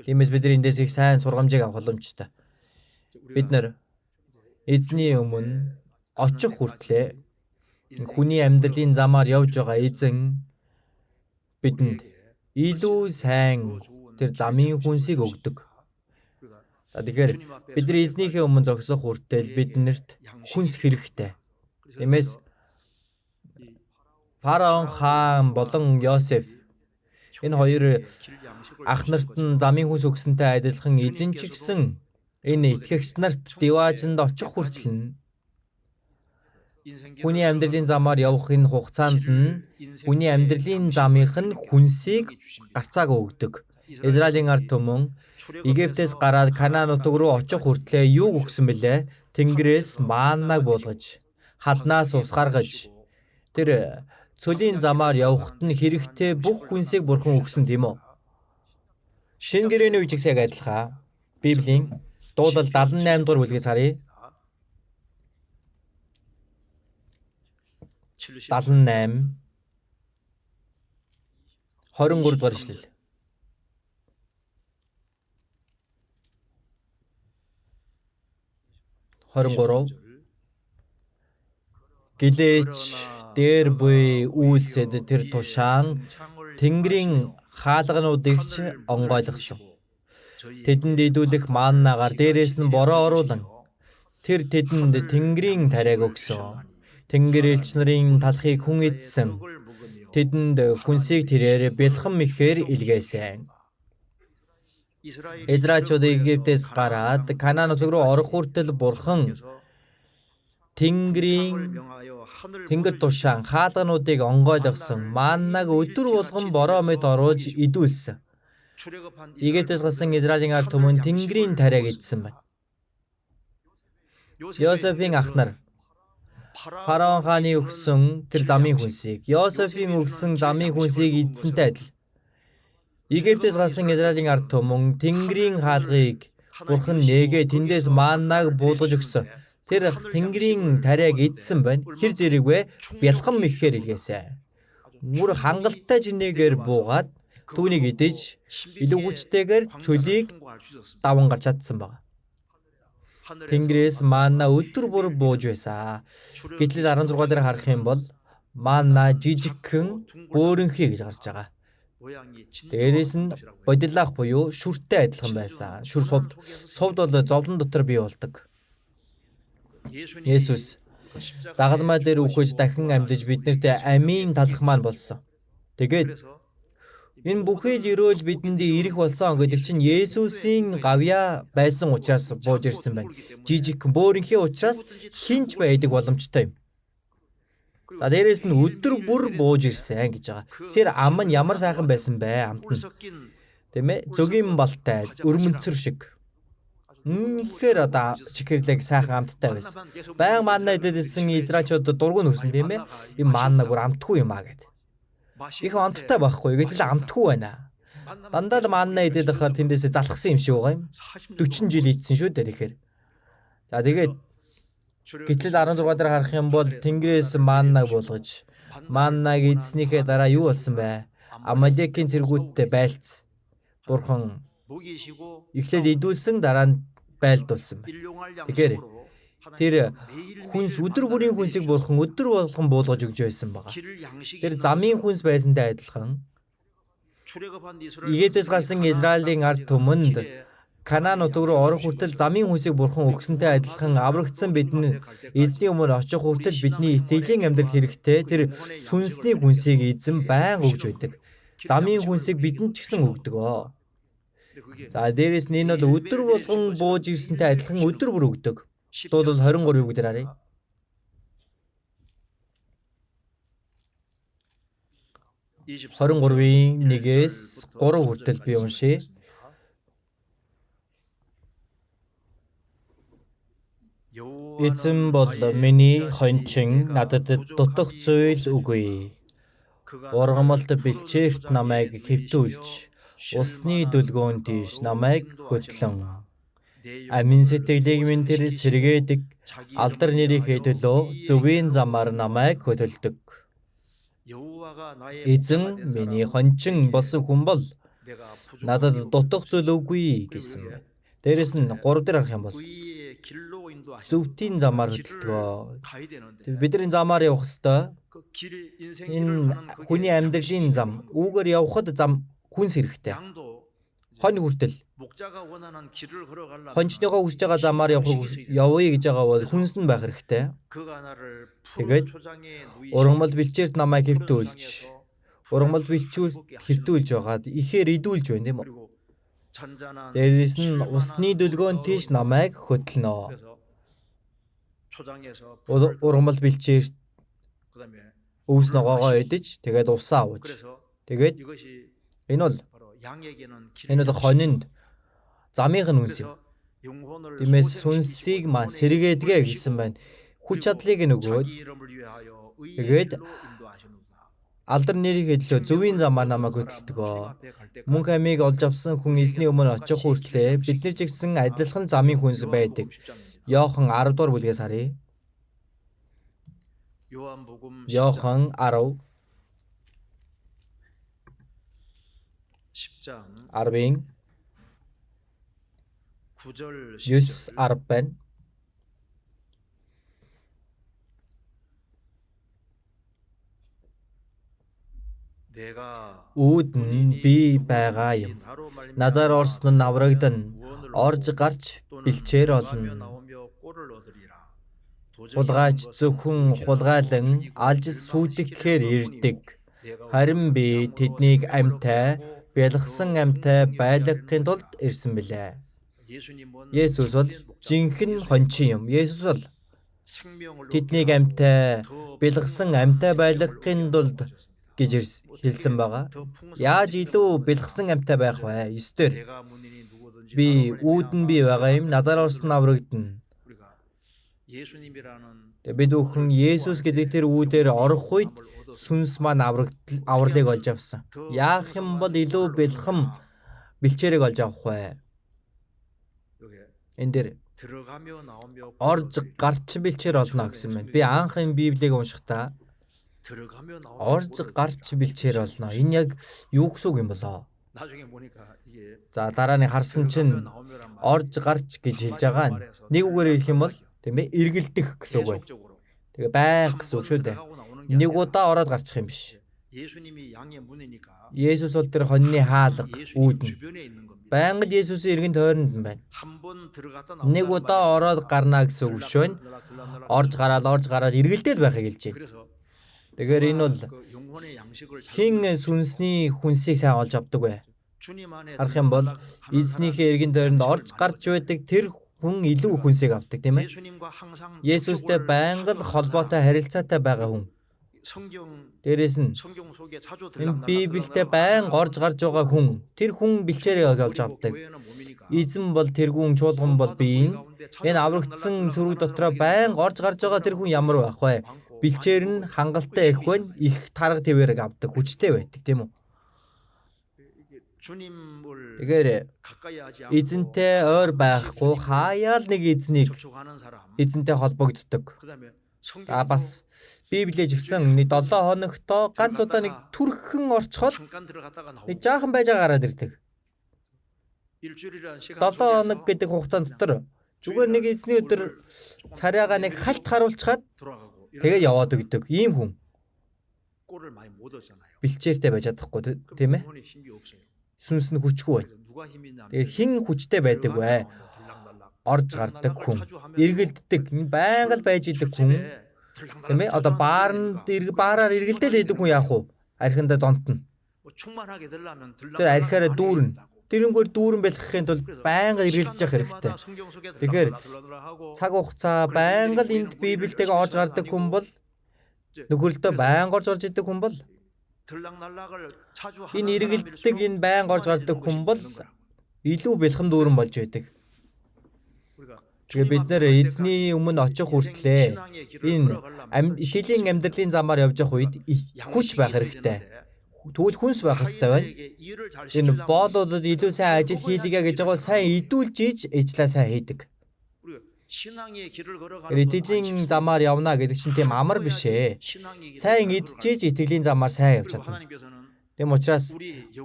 Тиймээс бид эндээс их сайн сургамжийг авах боломжтой. Бид нар эзний өмнө очих хүртлээ хүний амьдралын замаар явж байгаа эзэн бидэнд илүү сайн тэр замын хүнсийг өгдөг. За тэгэхээр бид нар эзнийхээ өмнө зогсох хүртэл биднэрт хүнс хэрэгтэй. Тиймээс Фараон хаан болон Йосеф энэ хоёр ах нарт нь замын хүнс өгсөнтэй адилхан эзэн ч гэсэн энэ итгэгч нарт диваажинд очих хүртэл нь хүний амьдралын замаар явах энэ хугацаанд нь хүний амьдралын замынх нь хүнсийг гарцааг өгдөг. Израилийн ард түмэн Египтээс гараад Канаан нутаг руу очих хүртлээ юу өгсөн бэлээ? Тэнгэрээс мааннаг буулгаж, хаднаас ус гаргаж, тэр цөлийн замаар явахад нь хэрэгтэй бүх хүнсийг Бурхан өгсөн тийм үү? Шинэ гэрээний үеч яг адилхан. Библийн дуулал 78 дугаар бүлгээс харъя. 78 23 дугаар ишлэл. 23 Гэлээч дээр буй үйлсэд тэр тушаан Тэнгэрийн хаалгануудыг ч онгойлгосон. Тэдэнд идүүлэх мааннагаар дээрээс нь бороо оруулан тэр тэдэнд Тэнгэрийн тариаг өгсөн. Тэнгэр элч нарын талхыг хүн идсэн. Тэдэнд хүнсийг тэрээр бэлхэн мэхээр илгээсэн. Израильчууд Египтээс гараад Канаан нутаг руу орох хүртэл Бурхан Тэнгэр тушаан хаалгануудыг онгойлгосон. Мааннаг өдөр болгон бороо мэт оруулж идүүлсэн. Египтээс гарсан Израилийн ард түмэн Тэнгэрийн тариаг идсэн байна. Йосефийн ах нар Фараон хааны өгсөн тэр замын хүнсийг, Йосефийн өгсөн замын хүнсийг идсэнтэй адил Египтээс гарсан Израилийн ард түмэн Тэнгэрийн хаалгыг Бурхан нээгээ тэндээс мааннаг буулгаж өгсөн. Тэр Тэнгэрийн тариаг идсэн байна. Хэр зэрэг вэ? Бялхан мэхээр илгээсэн. Мөр хангалттай жинээгээр буугаад түүнийг идэж илүү хүчтэйгээр цөлийг даван гарч чадсан байна. Тэнгэрээс маанна өдөр бүр бууж байсан. Гэтэл 16 дээр харах юм бол маанна жижигхэн бөөрөнхий гэж гарч байгаа. Дээрээс нь бодилаах буюу шүртэй адилхан байсан. Шүр сувд. Сувд бол зовлон дотор бий болдог. Есүс загалмай дээр үхэж дахин амьдаж биднэрт амийн талах маань болсон. Тэгээд энэ бүхий л өрөөл бидэнд ирэх болсон гэдэг чинь Есүсийн гавьяа байсан учраас бууж ирсэн байна. Жижигхэн бөөрөнхий учраас хинч байдаг боломжтой юм. За дээрээс нь өдөр бүр бууж ирсэн гэж байгаа. Тэр ам нь ямар сайхан байсан бэ? Амт нь. Тийм ээ? Зөгийн балтай, өрмөнцөр шиг. Үнэхээр одоо чихэрлэг сайхан амттай байсан. Баян маанна идээд ирсэн израильчууд дургу нөрсөн тийм ээ? Энэ маанна бүр амтгүй юм а гэд. Их амттай байхгүй. Гэтэл амтгүй байна. Дандаа л маанна идээд байхаар тэндээсээ залхсан юм шиг байгаа юм. 40 жил идсэн шүү дээ тэгэхээр. За тэгээд гэтэл 16 дээр харах юм бол Тэнгэрээс мааннаг буулгаж мааннаг идснийхээ дараа юу болсон бэ? Амалекийн цэргүүдтэй байлц. Бурхан эхлээд идүүлсэн, дараа нь байлдуулсан байна. Тэгэхээр тэр хүнс өдөр бүрийн хүнсийг Бурхан өдөр болгон буулгаж өгч байсан байгаа. Тэр замын хүнс байсантай адилхан Египтээс гарсан Израилийн ард түмэнд Канаан нутаг руу орох хүртэл замын хүнсийг Бурхан өгсөнтэй адилхан аврагдсан бидний эзний өмнө очих хүртэл бидний итгэлийн амьдрал хэрэгтэй тэр сүнсний хүнсийг эзэн байнга өгж байдаг. Замын хүнсийг бидэнд ч гэсэн өгдөг. За дээрэс нь энэ бол өдөр болгон бууж ирсэнтэй адилхан өдөр бүр өгдөг. Дуулал 23-ыг бүгд харъя. 23-ийн 1-ээс 3 хүртэл би уншъя. Эзэн бол миний хончин, надад дутах зүйл үгүй. Ургамалд бэлчээрт намайг хэвтүүлж, усны дөлгөөн тийш намайг хөтлөн. Амин сэтгэлийг минь тэр сэргээдэг, алдар нэрийнхээ төлөө зөвийн замаар намайг хөтөлдөг. Эзэн миний хончин болсон хүн бол надад дутах зүйл үгүй гэсэн байна. Дээрэс нь 3 дээр харах юм бол зөвтийн замаар хөдөлдөг. Бидний замаар явах ёстой. Энэ хүний амьдралын зам. Үүгээр явхад зам хүнс хэрэгтэй. Хонь хүртэл хончныгоо хүсэж байгаа замаар явахыг явъя гэж байгаа бол хүнс нь байх хэрэгтэй. Тэгээд ургамал бэлчээрт намайг хэвтүүлж, ургамал бэлчүүл хэвтүүлж байгаад ихээр идүүлж байна, тийм үү? Дээрээс нь усны дөлгөөн тийш намайг хөтлөнө. Ургамал бэлчээрт өвс ногоогоо идэж, тэгээд усаа ууж. Тэгээд энэ бол хонинд замынх нь үнс юм. Тиймээс сүнсийг маань сэргээдгээ гэсэн байна. Хүч чадлыг нь өгөөд, тэгээд алдар нэрийг хэллөө зөвийн замаар намайг хөдөлдөг. Мөнх амийг олж авсан хүн эзний өмнө очих хүртлээ бид нар ч гэсэн адилхан замын хүнс байдаг. Иохан 10 дугаар бүлгээс харъя. Иохан 10 10-ын 9 10 байна. Үүд нь би байгаа юм. Надаар орсон нь аврагдана. Орж гарч бэлчээр олно. Хулгайч зөвхөн хулгайлан алж сүйтгэхээр ирдэг. Харин би тэднийг амьтай, бялгасан амьтай байлгахын тулд ирсэн билээ. Есүс бол жинхэнэ хончин юм. Есүс бол тэднийг амьтай, бялгасан амьтай байлгахын тулд гэж хэлсэн байгаа. Яаж илүү бялгасан амьтай байх вэ? 9 дээр би үүд нь би байгаа юм. Надаар орсон аврагдана. Бид бүхэн Есүс гэдэг тэр үүдээр орох үед сүнс маань авралыг олж авсан. Яах юм бол илүү бэлхэм бэлчээрийг олж авах вэ? Энэ дээр орж гарч бэлчээр олно гэсэн байна. Би анх энэ Библийг уншихдаа орж гарч бэлчээр олно. Энэ яг юу гэсэн үг юм болоо? За дараа нь харсан чинь орж гарч гэж хэлж байгаа нь нэг үгээр хэлэх юм бол, тийм ээ, эргэлдэх гэсэн үг байна. Тэгээ байнга гэсэн үг шүү дээ. Нэг удаа ороод гарчих юм биш. Есүс бол тэр хоньны хаалга үүд нь. Байнга л Есүсийн эргэн тойронд нь байна. Нэг удаа ороод гарна гэсэн үг шүү. Орж гараад эргэлдээд байхыг хэлж байна. Тэгэхээр энэ бол хэн сүнсний хүнсийг сайн олж авдаг вэ? Харах юм бол эзнийхээ эргэн тойронд орж гарч байдаг тэр хүн илүү хүнсийг авдаг, тийм ээ. Есүстэй байнга л холбоотой харилцаатай байгаа хүн. Дээрээс нь энэ Библиэд байнга орж гарч байгаа хүн, тэр хүн бэлчээрийг олж авдаг. Эзэн бол тэргүүн, чуулган бол биеийн. Энэ аврагдсан сөрөг дотроо байнга орж гарч байгаа тэр хүн ямар байх вэ? Бэлчээр нь хангалттай их байна, их тарга твэрэг авдаг, хүчтэй байдаг, тийм үү? Тэгэхээр эзэнтэй ойр байхгүй хаяал нэг эзнийг эзэнтэй холбогддог. А бас Библиэд ч гэсэн нэг 7 хоногтоо ганц удаа нэг түрхэн орчход нэг жаахан байж байгаа гараад ирдэг. 7 хоног гэдэг хугацаанд дотор зүгээр нэг эзний өдөр царайгаа нэг халт харуулчхаад тэгээ яваад өгдөг. Ийм хүн бэлчээртэй байж чадахгүй, тийм ээ? Сүнс нь хүчгүй байна. Тэгэхээр хэн хүчтэй байдаг вэ? Орж гардаг хүн, эргэлддэг, байнга л байж идэг хүн, тийм ээ? Одоо бааранд баараар эргэлдээл хийдэг хүн яах вэ? Архиндаа донтно. Тэр архиараа дүүрнэ. Тэрнгээр дүүрэн бэлгэхийн тулд байнга эргэлдэж явах хэрэгтэй. Тэгэхээр цаг хугацаа байнга л энд Библиэд орж гардаг хүн бол, нөхөрлөлтөө байнга орж гарч идэг хүн бол, энэ эргэлддэг, энэ байнга орж гардаг хүн бол илүү бэлхэм дүүрэн болж байдаг. Тэгээ бид нэр эзний өмнө очих хүртлээ энэ итгэлийн амьдралын замаар явж явах үед хүч байх хэрэгтэй. Тэгвэл хүнс байх хэрэгтэй байна. Энэ боолуудад илүү сайн ажил хийлгээ гэж байгаа сайн идүүлж ийж ажлаа сайн хийдэг. Итгэлийн замаар явна гэдэг чинь тийм амар биш ээ. Сайн идчихэж итгэлийн замаар сайн явж чадна. Тэм учраас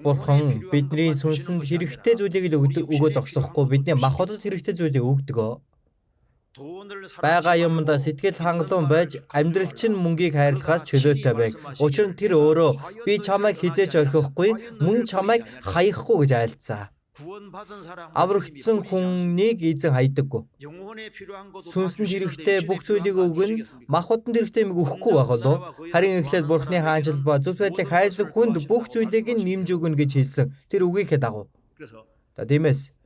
Бурхан бидний сүнсэнд хэрэгтэй зүйлийг л өгөө зогсохгүй, бидний махбодод хэрэгтэй зүйлийг өгдөг. Байгаа юмдаа сэтгэл хангалуун байж амьдрал чинь мөнгийг хайрлахаас чөлөөтэй байг. Учир нь тэр өөрөө би чамайг хизээч орхихгүй, мөн чамайг хаяхгүй гэж айлдсан. Аврагдсан хүнийг эзэн хайдаггүй. Сүнсэнд хэрэгтэй бүх зүйлийг өгнө, махбодонд хэрэгтэй юмыг өгөхгүй байгаа болов. Харин эхлээд Бурхны хаанчлал ба зөв байдлыг хайсан хүнд бүх зүйлийг нь нэмж өгнө гэж хэлсэн. Тэр үгийнхээ дагуу. За тиймээс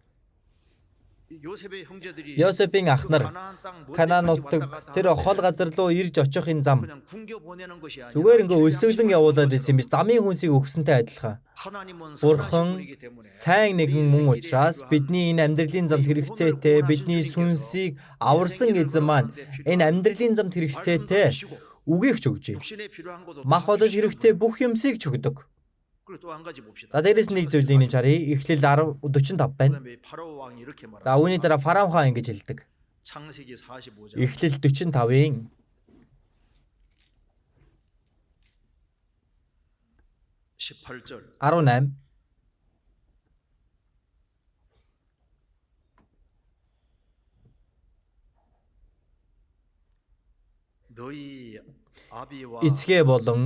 Йосефийн ах нар Канаан нутаг тэр хол газар руу ирж очих энэ зам зүгээр ингээ өлсөглөн явуулаад исэн юм биш, замын хүнсийг өгсөнтэй адилхан. Бурхан сайн нэгэн мөн учраас бидний энэ амьдралын замд хэрэгцээтэй, бидний сүнсийг аварсан эзэн маань энэ амьдралын замд хэрэгцээтэй үгийг ч өгж байна. Мах бодож хэрэгтэй бүх юмсыг ч өгдөг. За дээрэс нэг зүйлийг нэмж харъя. Эхлэл 10:45 байна. За үүний дараа Фараон хаан ингэж хэлдэг. Эхлэл 45-ын 18. Эцгээ болон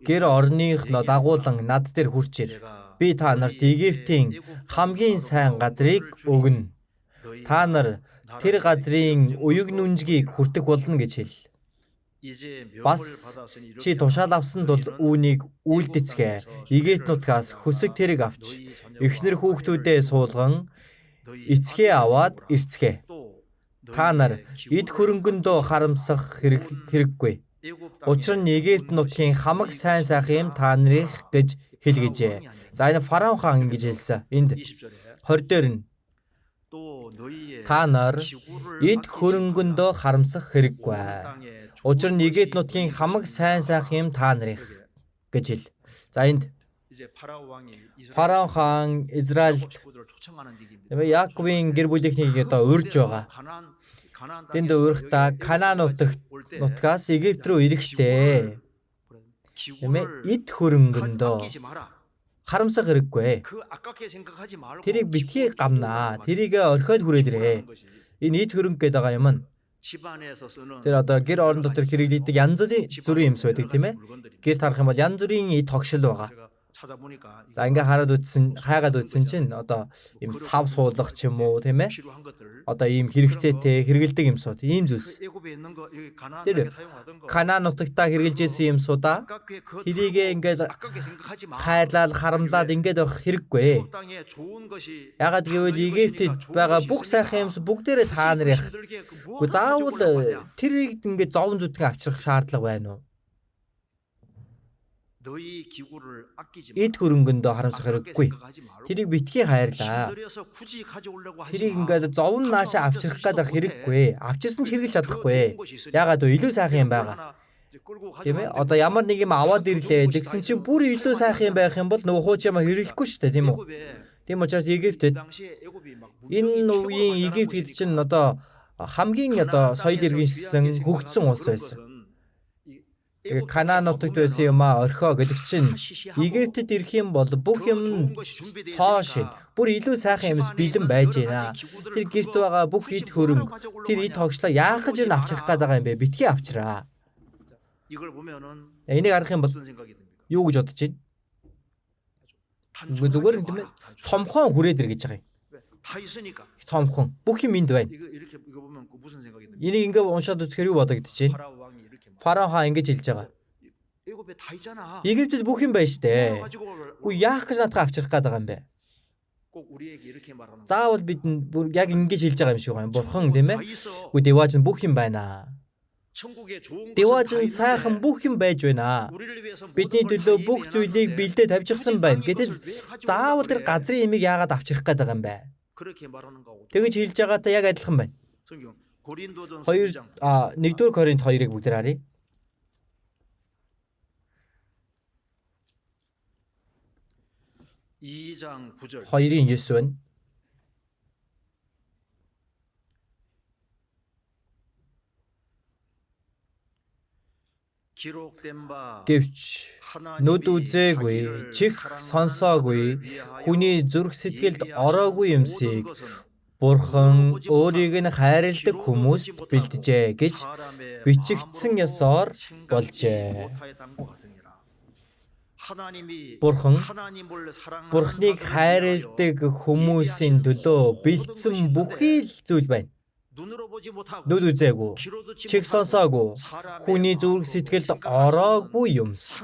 гэр орных дагуулan над дээр хурч ир. Би та нарт Египтийн хамгийн сайн газрыг өгнө. Та нар тэр газрын уяг нүнжгийг хүртэх болно гэж хэл. Бас чи тушаал авсан тул үүнийг үйлдэцгээ. Египт нутгаас хөсөг тэрэг авч эхнэр хүүхдүүдээ суулган эцгээ аваад ирцгээ. Та нар эд хөрөнгөндөө харамсах хэрэггүй. Учир нь Египт нутгийн хамаг сайн сайхан юм та нарых гэж хэл гэжээ. За энэ Фараон хаан ингэж хэлсэн. Энд 20 дээр нь та нар эд хөрөнгөндөө харамсах хэрэггүй. Учир нь Египт нутгийн хамаг сайн сайхан юм та нарых гэж хэл. За энд Фараон хаан Израильд Яаковын гэр бүлийнхнийг одоо урьж байгаа. Тэнд урихтаа Канаан нутгаас Египт рүү ирэхдээ тийм эд хөрөнгөндөө харамсах хэрэггүй. Тэрийг битгий гамнаа. Тэрийг орхиод хүрээд ирээ. Энэ эд хөрөнгө гэдэг байгаа юм нь тэр одоо гэр орон дотор хэрэглэдэг янз бүрийн юмс байдаг тийм ээ. Гэр тарах юм бол янз бүрийн эд тогшил байгаа. За ингээ хараад үзсэн, хайгаад үзсэн чинь одоо ийм сав суулгах ч юм уу тийм ээ. Одоо ийм хэрэгцээтэй хэрэгэлдэг юмсууд, ийм зүйлс. Тэр Канаан нутагтаа хэрэглэж исэн юмсуудаа тэрийг ингээд хайрлал, харамлаад ингээд байх хэрэггүй. Ягаад гэвэл Египтэд байгаа бүх сайхан юмс бүгдээрээ та нарых. Гэхдээ заавал тэрийг ингээд зовон зүтгэн авчрах шаардлага байна уу? Эд хөрөнгөндөө харамсах хэрэггүй. Тэрийг битгий хайрлаа. Тэрийг ингээд зовн наашаа авчрах гэдэг хэрэггүй. Авчирсан ч хэрэглэж чадахгүй. Ягаад вэ? Илүү сайхан юм байгаа. Тийм ээ? Одоо ямар нэг юм аваад ирлээ. Тэгсэн чинь бүр илүү сайхан юм байх юм бол нөгөө хууч юм хэрэглэхгүй шүү дээ, тийм үү? Тийм учраас Египтэд энэ үеийн Египт гэдэг чинь одоо хамгийн одоо соёл иргэншсэн хөгжсөн улс байсан. Тэгээ Канаан нутагт байсан юм аа орхио гэдэг чинь Египтэд ирэх юм бол бүх юм цоо шин бүр илүү сайхан юмс бэлэн байж байна. Тэр гэрт байгаа бүх эд хөрөнгө тэр эд тогшлоо яах гэж энэ авчрах гээд байгаа юм бэ? Битгий авчраа. Энийг харах юм бол юу гэж бодож байна? Зүгээр юм тийм ээ. Цомхон хүрээд ир гэж байгаа юм. Цомхон бүх юм энд байна. Энийг ингээ уншаад үзэхээр юу бодогдож байна? Фараон хаан ингэж хэлж байгаа. Египтэд бүх юм байна штэ. Үгүй яах гэж наадхаа авчрах гээд байгаа юм бэ? Заавал бид яг ингэж хэлж байгаа юм шиг байна. Бурхан тийм ээ. Үгүй Деваж нь бүх юм байна. Деваж нь сайхан бүх юм байж байна. Бидний төлөө бүх зүйлийг бэлдээ тавьчихсан байна. Гэтэл заавал тэр газрын имийг яагаад авчрах гээд байгаа юм бэ? Тэгэж хэлж байгаатай яг адилхан байна. 1-р Коринт 2-ыг бүгд харъя. Хоёрын 9 байна. Гэвч нүд үзээгүй, чих сонсоогүй, хүний зүрх сэтгэлд ороогүй юмсыг Бурхан өөрийг нь хайрладаг хүмүүст бэлджээ гэж бичигдсэн ёсоор болжээ. Бурхан Бурхныг хайрладаг хүмүүсийн төлөө бэлдсэн бүхий л зүйл байна. Нүд үзээгүй, чих сонсоогүй, хүний зүрх сэтгэлд ороогүй юмс.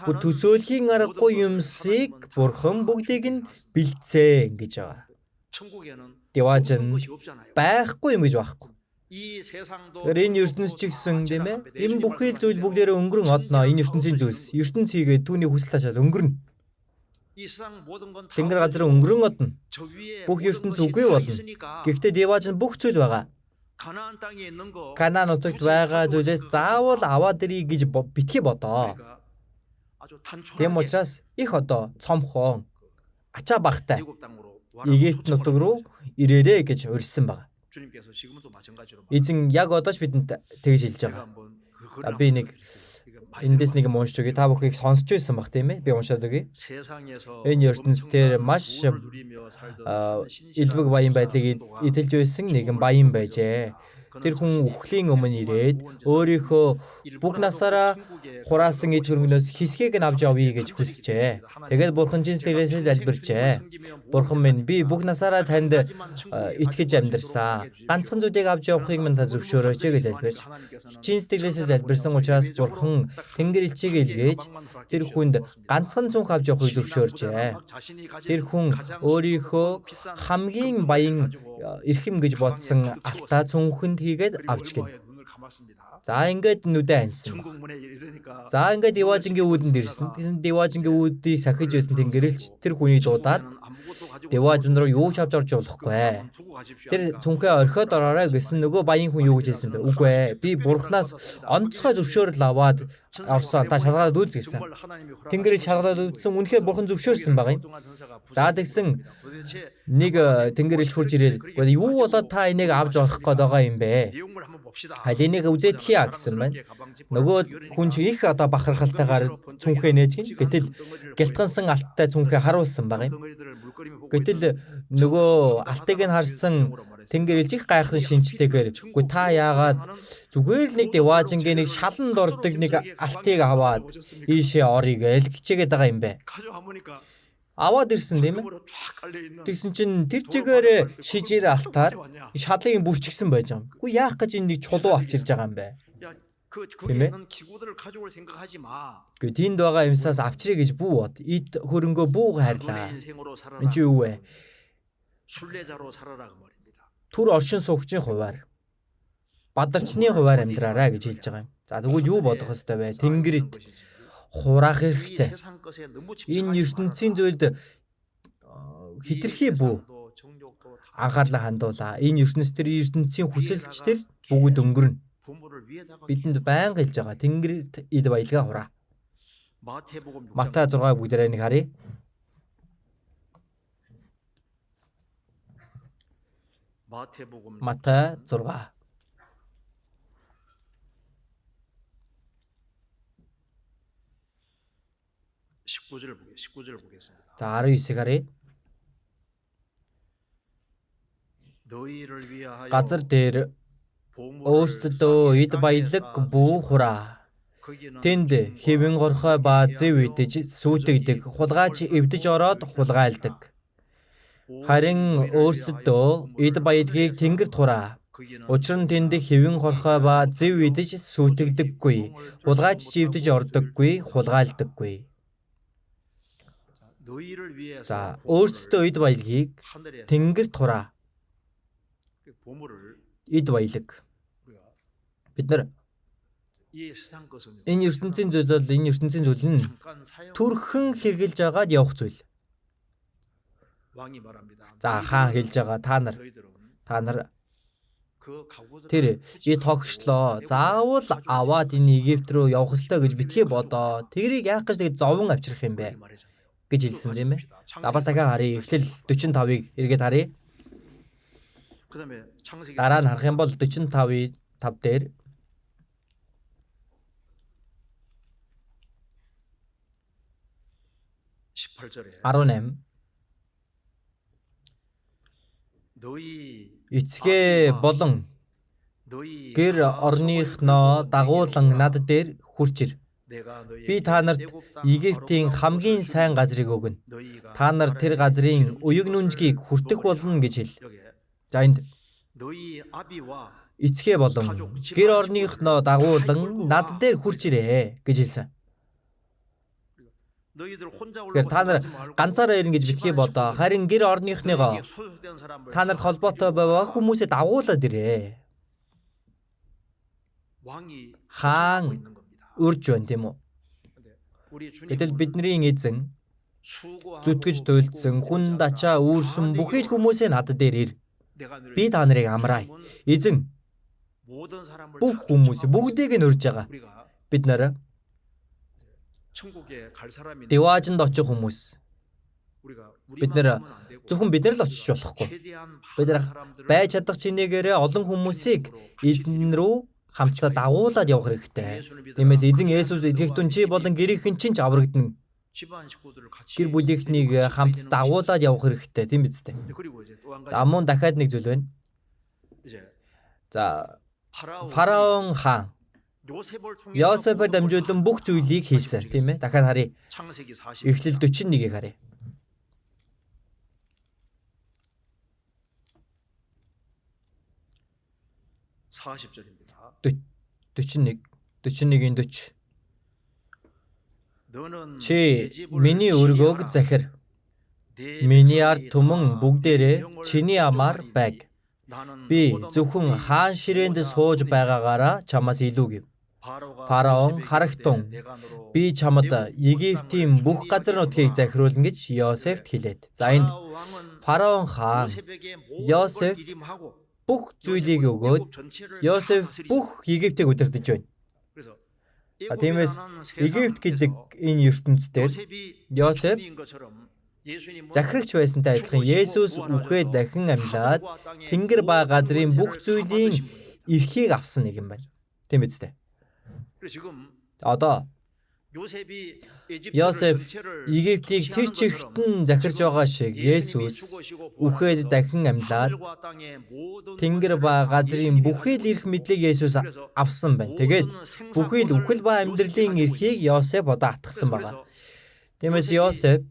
Бүр төсөөлхийн аргагүй юмсыг Бурхан бүгдийг нь бэлдсэн гэж байгаа. Диваажин байхгүй юм гэж байхгүй. Тэгэхээр энэ ертөнц ч гэсэн тийм ээ, энэ бүхий л зүйл бүгдээрээ өнгөрөн одно. Энэ ертөнцийн зүйлс. Ертөнц хийгээд түүний хүсэл таашаал өнгөрнө. Тэнгэр газар өнгөрөн одно. Бүх ертөнц үгүй болно. Гэхдээ диваажин бүх зүйл байгаа. Канаан нутагт байгаа зүйлээс заавал аваад ирье гэж битгий бодоо. Тийм учраас их одоо цомхон ачаа багтай Египт нутаг руу ирээрэй гэж урьсан байна. Эзэн яг одоо ч бидэнд тэгж хэлж байгаа. За би нэг эндээс нэг юм уншиж өгье. Та бүхнийг сонсч байсан бах тийм ээ. Би уншаад өгье. Энэ ертөнц дээр маш элбэг баян байдлыг эдэлж байсан нэгэн баян байжээ. Тэр хүн үхлийн өмнө ирээд өөрийнхөө бүх насаараа хураасан эд хөрөнгнөөс хэсгийг нь авч явъя гэж хүсжээ. Тэгээд Бурхан чин сэтгэлээсээ залбирчээ. Бурхан минь, би бүх насаараа танд итгэж амьдарсан. Ганцхан зүйлийг авч явахыг минь та зөвшөөрөөч гэж залбирч. Чин сэтгэлээсээ залбирсан учраас Бурхан Тэнгэр элчийг илгээж тэр хүнд ганцхан цүнх авч явахыг зөвшөөрчээ. Тэр хүн өөрийнхөө хамгийн баян эрхэм гэж бодсон алтаа цүнхэнд хийгээд авч гин. За ингээд нүдэ ансан. За ингээд Диваажингийн үүдэнд ирсэн. Тэгсэн Диваажингийн үүдийг сахиж байсан Тэнгэрэлч тэр хүний дуудаад Диваажин руу юу ч авч орж болохгүй. Тэр цүнхээ орхиод ороорой гэсэн нөгөө баян хүн юу гэж хэлсэн бэ? Үгүй ээ. Би Бурханаас онцгой зөвшөөрөл аваад орсон. Та шалгаад үз гэсэн. Тэнгэрийг шалгаад үзсэн. Үнэхээр Бурхан зөвшөөрсөн байгаа юм. За тэгсэн нэг Тэнгэрэлч хурж ирээд юу болоод та энийг авч орох гээд байгаа юм бэ? Аль энийг үзээдхийа гэсэн байна. Нөгөө хүн чинь их одоо бахархалтайгаар цүнхээ нээж гин. Гэтэл гялтгансан алттай цүнхээ харуулсан байгаа юм. Гэтэл нөгөө алтыг нь харсан Тэнгэрэлч их гайхсан шинжтэйгээр үгүй та яагаад зүгээр л нэг Диваажингийн нэг шаланд ордог нэг алтыг аваад ийшээ орё гээл хичээгээд байгаа юм бэ? Аваад ирсэн тийм ээ. Тэгсэн чинь тэр чигээр шижир алтаар шалыг бүрчгсэн байж байгаа юм. Үгүй яах гэж энэ нэг чулуу авчирж байгаа юм бэ? Тийм ээ. Үгүй тэнд байгаа юмсаас авчиръя гэж бүү бод. Эд хөрөнгөө бүү хайрлаа. Энд чи юу вэ? Түр оршин суугчийн хуваар, бадарчны хуваар амьдраарай гэж хэлж байгаа юм. За тэгвэл юу бодох ёстой вэ? Тэнгэрт хураах хэрэгтэй. Энэ ертөнцийн зүйлд хитрхи бүү анхаарлаа хандуулаа. Энэ ертөнц төр ертөнцийн хүсэлч төр бүгд өнгөрнө. Бидэнд байнга хэлж байгаа Тэнгэрт эд баялгаа хураа. Матай 6-ыг бүгдээрээ нэг харъя. Матай 6. За 19-ийг харъя. Газар дээр өөрсдөдөө эд баялаг бүү хураа. Тэнд хэвэн горхой ба зэв идэж сүйтгэдэг, хулгайч эвдэж ороод хулгайлдаг. Харин өөрсдөдөө эд баялагийг тэнгэрт хураа. Учир нь тэнд хэвэн хорхой ба зэв идэж сүйтгэдэггүй, хулгайч ч эвдэж ордоггүй, хулгайлдаггүй. За өөрсдөдөө эд баялагийг тэнгэрт хураа. Эд баялаг. Бид нар энэ ертөнцийн зүйл бол энэ ертөнцийн зүйл нь төрхөн хэрглэж агаад явах зүйл. За хаан хэлж байгаа та нар тэр и тогшлоо. Заавал аваад энэ Египт рүү явах ёстой гэж битгий бодоо. Тэрийг яах гэж тэгээд зовон авчрах юм бэ гэж хэлсэн тийм ээ. За бас дахиад харъя. Эхлэл 45-ыг эргээд харъя. Дараа нь харах юм бол 45-ийн 5 дээр 18 Эцгээ болон гэр орныхноо дагуулan над дээр хурж ир. Би та нарт Египтийн хамгийн сайн газрыг өгнө. Та нар тэр газрын уяг нүнжгийг хүртэх болно гэж хэл. За энд эцгээ болон гэр орныхноо дагуулan над дээр хурж ирээ гэж хэлсэн. Тэгэхээр та нар ганцаараа ирнэ гэж битгий бодоо. Харин гэр орныхныгоо та нарт холбоотой байгаа хүмүүсээ дагуулад ирээ. Хаан урьж байна, тийм үү? Гэтэл бидний эзэн зүтгэж туйлдсан, хүн дачаа үүрсэн бүхий л хүмүүсээ над дээр ир. Би та нарыг амраая. Эзэн бүх хүмүүс бүгдийг нь урьж байгаа. Бид нар Диваажинд очих хүмүүс. Бид нэр зөвхөн бид нар л очиж болохгүй. Бид нар байж чадах чинээгээрээ олон хүмүүсийг эзэн рүү хамтдаа дагуулад явах хэрэгтэй. Тиймээс эзэн Есүс итгэгдэн чи болон гэрийнхэн чинь ч аврагдана. Гэр бүлийнхнийг хамт дагуулад явах хэрэгтэй, тийм биз дээ. За мөн дахиад нэг зүйл байна. За фараон хаан Йосефээр дамжуулан бүх зүйлийг хийсэн, тийм ээ. Дахиад харъя. Эхлэл 41-ийг харъя. 41 41-ийн 40. Чи миний өргөөг захир. Миний ард түмэн бүгдээрээ чиний амаар байг. Би зөвхөн хаан ширээнд сууж байгаагаараа чамаас илүү гэв. Фараон харагтун би чамд Египтийн бүх газар нутгийг захируулна гэж Йосефт хэлээд. За энд фараон хаан Йосеф бүх зүйлийг өгөөд Йосеф бүх Египтийг удирдах байна. Тиймээс Египт гэдэг энэ ертөнц дээр Йосеф захирагч байсантай адилхан Есүс үхээ дахин амьлаад тэнгэр ба газрын бүх зүйлийн эрхийг авсан нэг юм байна. Тийм биз дээ. Одоо Йосеф Египтийг тэр чигтэн захирч байгаа шиг Есүс үхээд дахин амьлаад тэнгэр ба газрын бүхий л эрх мэдлийг Есүс авсан байна. Тэгээд бүхий л үхэл ба амьдралын эрхийг Йосеф одоо атгасан байна. Тиймээс Йосеф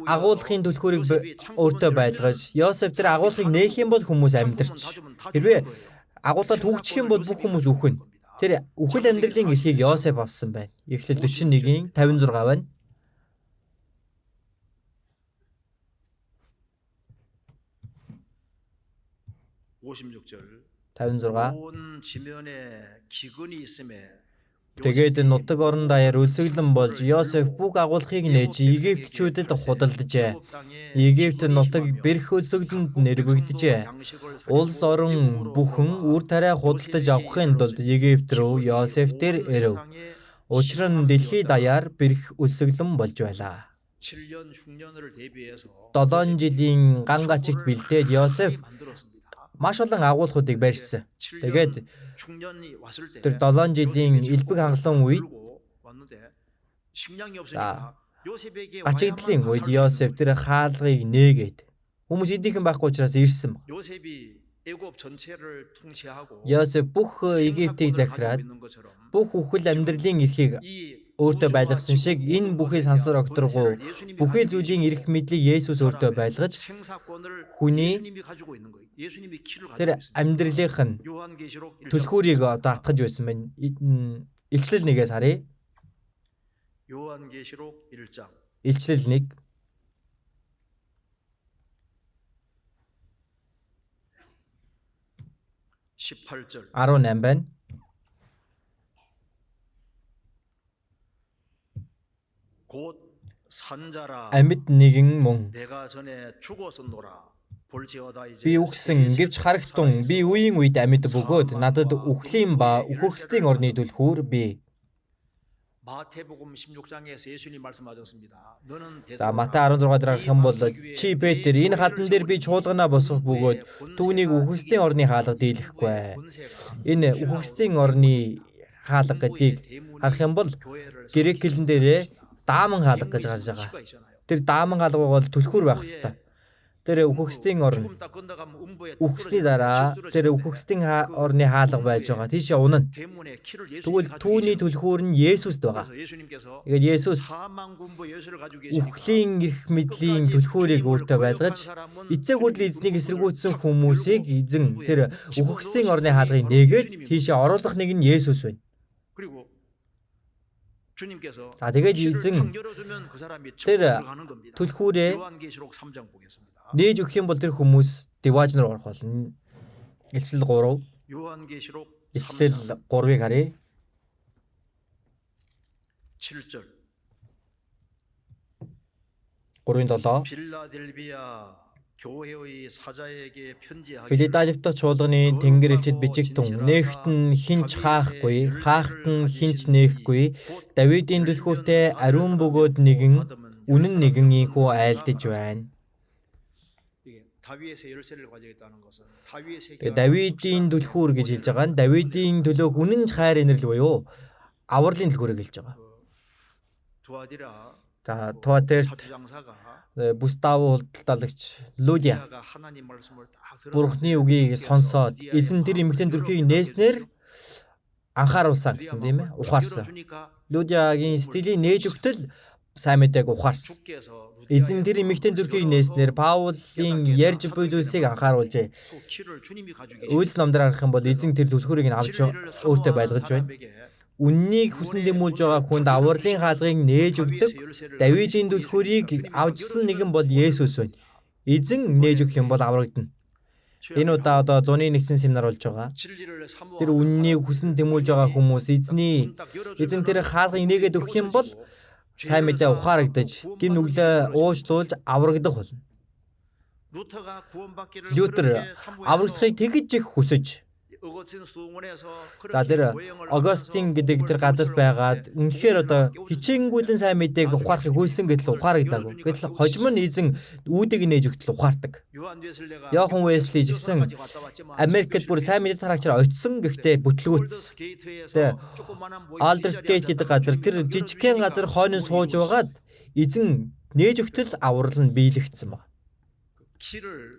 агуулгын түлхүүрийг өөртөө байлгаж, Йосеф тэр агуулгыг нээх юм бол хүмүүс амьдарч, хэрвээ агуулгаа түгжих юм бол бүх хүмүүс үхнэ. Тэр үхэл амьдралын эрхийг Йосеф авсан байна. Эхлэл 41-ийн 56 байна. 56. Тэгээд нутаг орон даяар өлсгөлэн болж Йосеф бүх агуулгыг нээж Египтчүүдэд худалджээ. Египт нутаг бэрх өлсгөлөнд нэрвэгджээ. Улс орон бүхэн үр тариа худалдаж авахын тулд Египт рүү Йосеф дээр ирэв. Учир нь дэлхий даяар бэрх өлсгөлөн болж байлаа. 7 жилийн ган гачигт бэлдээд Йосеф маш олон агуулгуудыг барьсан. Тэгээд тэр 7 жилийн элбэг хангалуун үед гачигдлын үед Йосеф тэр хаалгыг нээгээд хүмүүс эдийнхэн байхгүй учраас ирсэн баг. Йосеф бүх Египтийг захираад бүх үхэл амьдралын эрхийг өөртөө байлгасан шиг энэ бүхий сансар огторгуу бүхий зүйлийн эрх мэдлийг Есүс өөртөө байлгаж хүний тэр амьдралынх нь түлхүүрийг одоо атгаж байсан байна. Илчлэл 1-ээс харъя. Илчлэл 1. 18 байна. Амьд нэгэн мөн би үхсэн гэвч харагтун би үеийн үед амьд бөгөөд надад үхлийн ба үхэгсдийн орны түлхүүр бий. За Матай 16 дээр харах юм бол чи Петр энэ хадан дээр би чуулганаа босгох бөгөөд түүнийг үхэгсдийн орны хаалга дийлэхгүй. Энэ үхэгсдийн орны хаалга гэдгийг харах юм бол грек хэлэн дээрээ дааман хаалга гэж гарч байгаа. Тэр дааман хаалга бол түлхүүр байх ёстой. Тэр үхэгсдийн орн. Үхсний дараа тэр үхэгсдийн орны хаалга байж байгаа. Тийшээ унана. Тэгвэл түүний түлхүүр нь Есүст байгаа. Тэгээд Есүс үхлийн эрх мэдлийн түлхүүрийг өөртөө байлгаж эцэг хүртэл эзнийг эсэргүүцсэн хүмүүсийг эзэн тэр үхэгсдийн орны хаалгыг нээгээд тийшээ оруулах нэг нь Есүс байна. За тэгээд эзэн тэр түлхүүрээ нээж өгөх юм бол тэр хүмүүс диваажн руу орох болно. Илчлэл 3. Илчлэл 3-ыг харъя. 3-7. Филадельфи чуулганы тэнгэр элчид бичигтэн нээхт нь хэн ч хаахгүй, хаахт нь хэн ч нээхгүй, Давидын түлхүүртэй ариун бөгөөд нэгэн, үнэн нэгэн ийнхүү айлдаж байна. Тэгээ Давидын түлхүүр гэж хэлж байгаа нь Давидын төлөөх үнэн ч хайр инрэл буюу авралын түлхүүрийг хэлж байгаа. За Туатерт бүс давуу худалдаалагч Лудиа Бурхны үгийг сонсоод эзэн тэр эмэгтэйн зүрхийг нээснээр анхааруулсан гэсэн тийм ээ ухаарсан. Лудиагийн сэтгэлийг нээж өгтөл сайн мэдээг ухаарсан. Эзэн тэр эмэгтэйн зүрхийг нээснээр Паулын ярьж буй зүйлсийг анхааруулжээ. Үйлс номдор харах юм бол эзэн тэр түлхүүрийг нь авч өөртөө байлгаж байна. Үннийг хүсэн дэмүүлж байгаа хүнд авралын хаалгыг нээж өгдөг Давидын түлхүүрийг авчсан нэгэн бол Есүс байна. Эзэн нээж өгөх юм бол аврагдана. Энэ удаа одоо зуны нэгдсэн семинар болж байгаа. Тэр үннийг хүсэн дэмүүлж байгаа хүмүүс эзний эзэн тэр хаалгыг нээгээд өгөх юм бол сайн мэдээ ухаарагдаж, гэм нүглээ уучлуулж аврагдах болно. Лютер аврагдахыг тэгж их хүсэж, за тэр Огостин гэдэг тэр газарт байгаад үнэхээр одоо хичээнгүйлэн сайн мэдээг ухаарахыг хөөсөн гэтэл ухаарагдаагүй. Гэтэл хожим нь эзэн үүдийг нээж өгтөл ухаардаг. Йохан Уэсли ч гэсэн Америкт бүр сайн мэдээ тараагчаар очисон, гэхдээ бүтлгүүцсэн. Тэгээ Алдерсгейт гэдэг газар тэр жижигхэн газар хойно сууж байгаад эзэн нээж өгтөл аврал нь биелэгдсэн баг.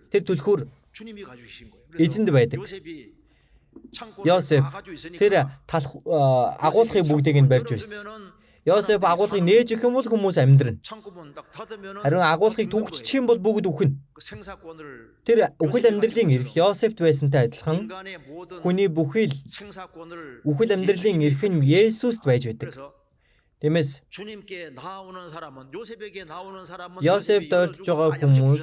Тэр түлхүүр эзэнд байдаг. Йосеф тэр талх агуулгын бүгдийг нь барьж байсан. Йосеф агуулгыг нээж өгөх юм бол хүмүүс амьдрна. Харин агуулгыг түгжчих юм бол бүгд үхнэ. Тэр үхэл амьдралын эрх Йосефт байсантай адилхан хүний бүхий л үхэл амьдралын эрх нь Есүст байж байдаг. Тиймээс Йосефт ойртож байгаа хүмүүс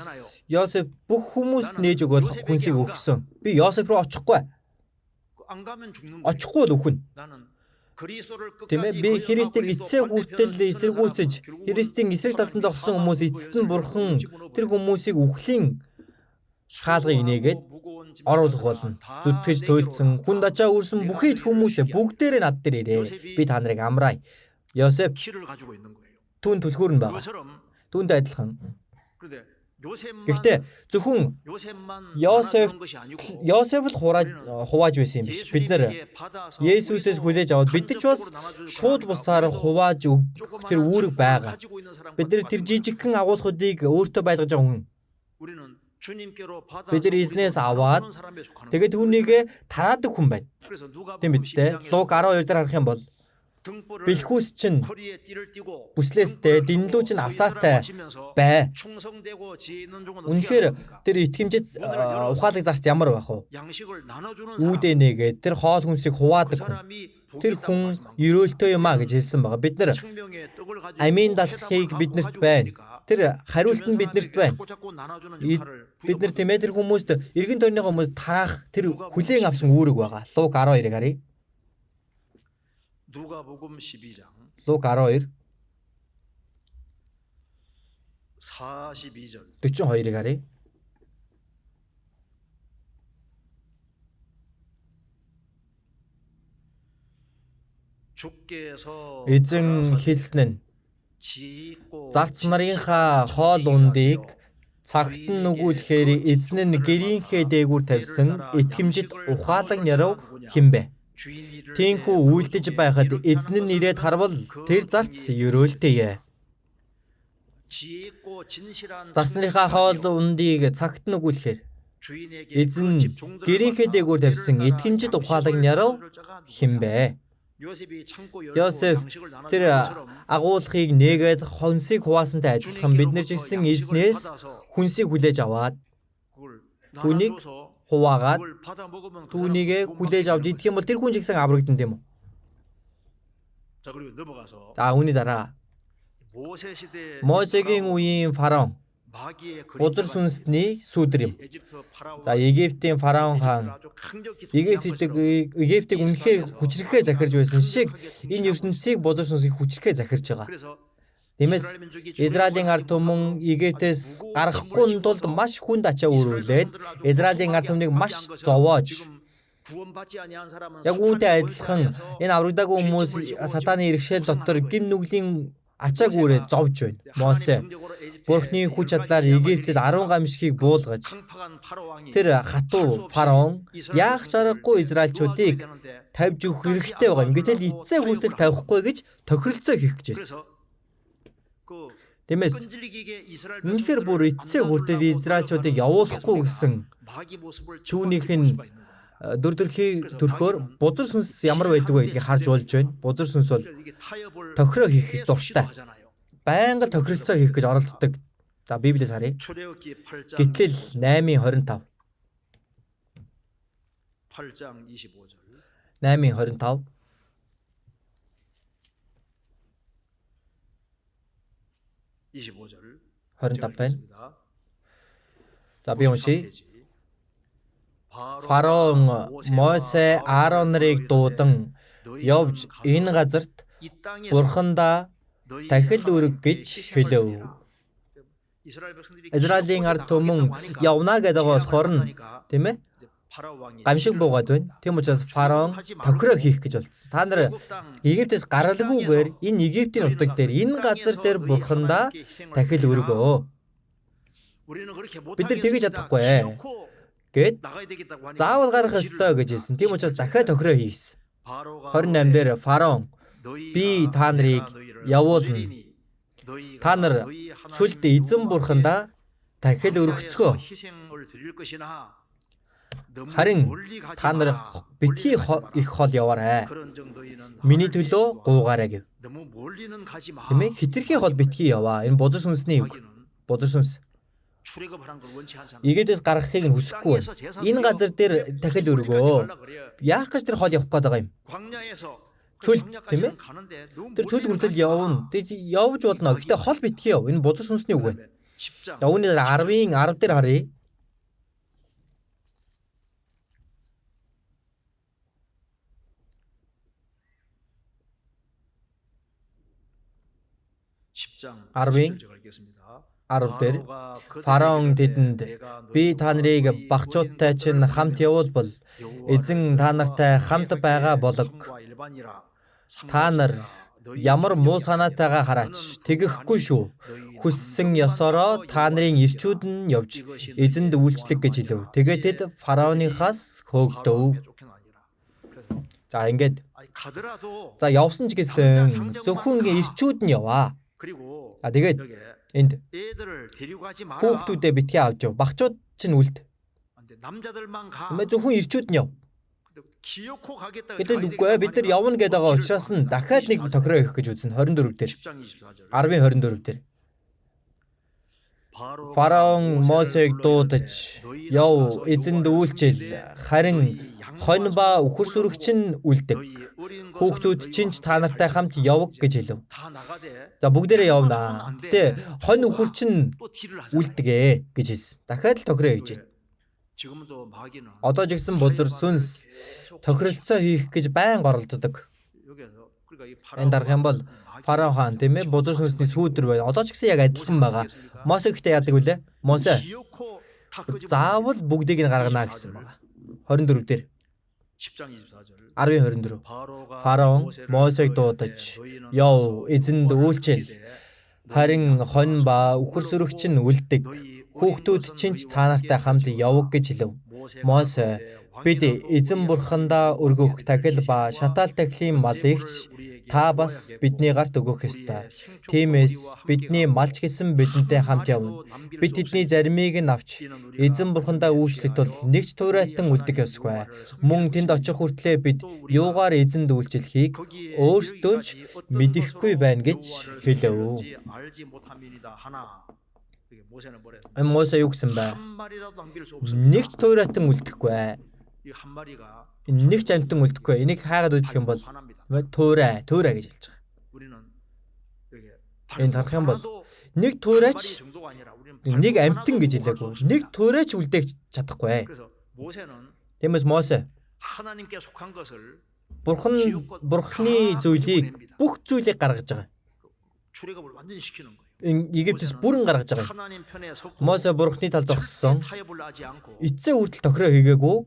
Йосеф бүх хүмүүст нээж өгөөд хүнсийг өгсөн. Би Йосеф руу очихгүй. Очихгүй бол үхнэ. Тийм ээ, би Христийг эцсээ хүртэл эсэргүүцэж, Христийн эсрэг талд нь зогссон хүмүүс эцэст нь Бурхан тэр хүмүүсийг үхлийн хаалгыг нээгээд оруулах болно. Зүтгэж туйлдсан, хүн дачаа үрсэн бүхий л хүмүүсээ бүгдээрээ над дээр ирээ. Би та нарыг амраая. Йосеф түүн түлхүүр нь байгаа. Түүнтэй адилхан. Гэхдээ зөвхөн Йосеф л хувааж байсан юм биш. Бид нар Есүсээс хүлээж аваад бид ч бас шууд бусаар хувааж өгөх тэр үүрэг байгаа. Бид нар тэр жижигхэн агуулгуудыг өөртөө байлгаж байгаа хүн. Бид нар эзнээс аваад тэгээд түүнийг тараадаг хүн байна. Тийм биз дээ. Лук 12 дээр харах юм бол бэлхүүс чинь бүслээстэй, дэнлүү чинь асаатай бай. Үнэхээр тэр итгэмжит ухаалаг зарц ямар байх вэ? Үүдээ нээгээд тэр хоол хүнсийг хуваадаг хүн. Тэр хүн ерөөлтэй юм а гэж хэлсэн байгаа. Бид нар амийн далахыг биднэрт байна. Тэр хариулт нь биднэрт байна. Бид нар тийм ээ тэр хүмүүст эргэн тойрныхоо хүмүүст тараах тэр хүлээн авсан үүрэг байгаа. Лук 12-ыг харъя. Лук 12 42-ыг харъя. Эзэн хэлсэн нь зарц нарынхаа хоол ундыг цагт нь нүгүүлэхээр эзэн нь гэрийнхээ дээгүүр тавьсан итгэмжит ухаалаг нярав хэн бэ? Тийхүү үйлдэж байхад эзэн нь ирээд харвал тэр зарц ерөөлтэйе. Зарсныхаа хоол ундыг цагт нь өгүүлэхээр эзэн гэрийнхээ дээгүүр тавьсан итгэмжит ухаалаг нярав хэн бэ? Йосеф тэр агуулгыг нээгээд хонсыг хуваасантай адилхан бид нар ч гэсэн эзнээс хүнсийг хүлээж аваад түүнийг хуваагаад түүнийгээ хүлээж авч идэх юм бол тэр хүн ч гэсэн аврагдана, тийм үү? За, үүний дараа Мосегийн үеийн фараон бузар сүнсний сүүдэр юм. За, Египтийн фараон хаан Египтийг үнэхээр хүчрэхээ захирж байсан шиг энэ ертөнцийг бузар сүнсийг хүчрэхээ захирж байгаа. Тиймээс Израилийн ард түмэн Египтээс гарахгүй тулд маш хүнд ачаа өрүүлээд Израилийн ард түмнийг маш зовоож, яг үүнтэй адилхан энэ аврагдаагүй хүмүүс сатааны иргэшээл дотор гэм нүглийн ачааг үүрээ зовж байна. Мосе Бурхны хүч чадлаар Египтэд 10 гамшигыг буулгаж тэр хатуу фараон яах чаргагүй Израильчуудыг тавьж өгөх хэрэгтэй байгаа юм. Гэтэл эцсээ хүртэл тавихгүй гэж тохиролцоо хийх гэж байсан. Тиймээс үнэхээр бүр эцсээ хүртэл Израильчуудыг явуулахгүй гэсэн түүнийх нь дүр төрхий төрхөөр бузар сүнс ямар байдаг вэ гэдгийг харж болж байна. Бузар сүнс бол тохироо хийх дуртай. Байнга тохиролцоо хийх гэж оролддог. За, Библиэс харъя. Гэтэл 8:25. 8:25. 25 байна. За, би уншия. Фараон Мосе Аарон нарыг дуудан явж энэ газарт Бурхандаа дахил өрг гэж хэлэв. Израилийн ард түмэн явна гэдэг болохоор нь, тийм ээ, гамшиг буугаад байна. Тийм учраас фараон тохироо хийх гэж болцсон. Та нар Египтээс гаралгүйгээр энэ Египтийн нутаг дээр энэ газар дээр Бурхандаа дахил өргөө. Бид нар тэгэж чадахгүй гэд заавал гарах ёстой гэж хэлсэн. Тийм учраас дахиад тохироо хийсэн. 28 дээр фараон би та нарыг явуулна. Та нар цөлд эзэн бурхандаа дахил өргөцгөө. Харин та нар битгий их хол яваарай. Миний төлөө гуугаарай гэв. Тийм ээ, хитрхи хол битгий яваа. Энэ бузар сүнсний үг. Бузар сүнс Египтээс гаргахыг нь хүсэхгүй байна. Энэ газар дээр дахил өргөө. Яах гэж тэр хол явах гээд байгаа юм? Цөл, тийм ээ? Тэр цөл хүртэл явна. Тэр явж болно. Гэхдээ хол битгий яв. Энэ бузар сүнсний үг байна. За, үүний дараа 10-ын 10 дээр харъя. 10-ын 10 дээр фараон тэдэнд би та нарыг багчуудтай чинь хамт явуулбал эзэн та нартай хамт байгаа болог. Та нар ямар муу санаатайгаа хараач тэгэхгүй шүү. Хүссэн ёсороо та нарын ирчүүд нь явж эзэнд үйлчлэг гэж хэлэв. Тэгээд тэд фараоныхаас хөөгдөв. За, ингээд за явсан ч гэсэн зөвхөн ирчүүд нь яваа. За, тэгээд энд хүүхдүүдээ битгий авч яв. Багчууд чинь үлд. Зөвхөн ирчүүд нь яв. Гэтэл үгүй бид нар явна гэдэг байгаа учраас нь дахиад нэг тохироо хийх гэж үзнэ. 24 дээр. 10-ын 24 дээр. Фараон Мосег дуудаж яв эзэнд үйлчил, харин хонь ба үхэр сүрэгч нь үлдэг. Хүүхдүүд чинь ч та нартай хамт явг гэж хэлв. За, бүгдээрээ явна. Гэтэ хонь үхэр чинь үлдэг гэж хэлсэн. Дахиад л тохироо хийж байна. Одоо ч гэсэн бузар сүнс тохиролцоо хийх гэж байн оролддог. Энэ дарах юм бол фараон хаан, тийм ээ, бузар сүнсний сүүдэр байна. Одоо ч гэсэн яг адилхан байгаа. Мосе гэхдээ яадаг вүлээ? Мосе заавал бүгдийг нь гаргана гэсэн байгаа. 24 дээр. 10-ын 24. Фараон Мосег дуудаж яв эзэнд үйлчил, харин хонь ба үхэр сүрэгч нь үлдэг. Хүүхдүүд чинь ч та нартай хамт явг гэж хэлв. Мосе Бид эзэн бурхандаа өргөх тахил ба шатаал тахилын малыг ч та бас бидний гарт өгөх ёстой. Тиймээс бидний малч гэсэн бидэнтэй хамт явна. Бид тэдний заримыг нь авч эзэн бурхандаа үйлчлэх тул нэг ч туурайтан үлдэх ёсгүй. Мөн тэнд очих хүртлээ бид юугаар эзэнд үйлчлэхийг өөрсдөө ч мэдэхгүй байна гэж хэлэв. Мосе юу гэсэн бэ? Нэг ч туурайтан үлдэхгүй. Нэг ч амьтан үлдэхгүй. Энийг хайгаад үзэх юм бол туурай, туурай гэж хэлж байгаа. Энд харах юм бол нэг туурайч нэг амьтан гэж хэлээгүй. Нэг туурайч үлдээх чадахгүй. Тиймээс Мосе Бурхны зүйлийг бүх зүйлийг гаргаж байгаа. Энэ Египтээс бүрэн гаргаж байгаа. Мосе Бурхны талд зогссон. Эцсийн хүртэл тохироо хийгээгүй.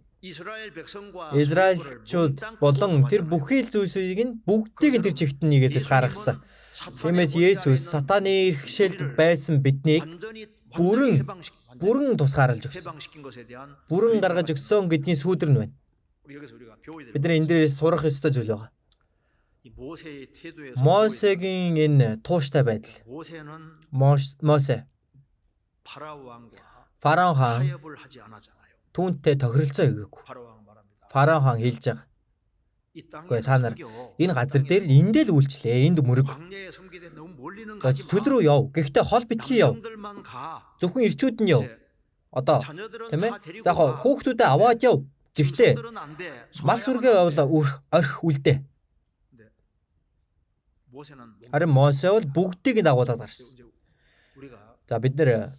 Израильчууд болон тэр бүхий л зүйлсийг нь бүгдийг нь тэр чигт нь Египтээс гаргасан. Тиймээс Есүс сатаны эрхшээлд байсан биднийг бүрэн тусгаарлаж өгсөн. Бүрэн гаргаж өгсөн гэдгийн сүүдэр нь байна. Бид нар энэ дээрээс сурах ёстой зүйл байгаа. Мосегийн энэ тууштай байдал. Мосе Фараон хаан түүнтэй тохиролцоо хийгээгүй. Фараон хаан хэлж байгаа. Үгүй та нар энэ газар дээр эндээ л үйлчлээ. Энд мөрөг. Цөл рүү яв. Гэхдээ хол битгий яв. Зөвхөн ирчүүд нь яв. Одоо тийм ээ. За хоо хүүхдүүдээ аваад яв. Гэхдээ мал сүргээ явал орхи үлдээ. Харин Мосе бол бүгдийг нь дагуулад гарсан. За бид нэр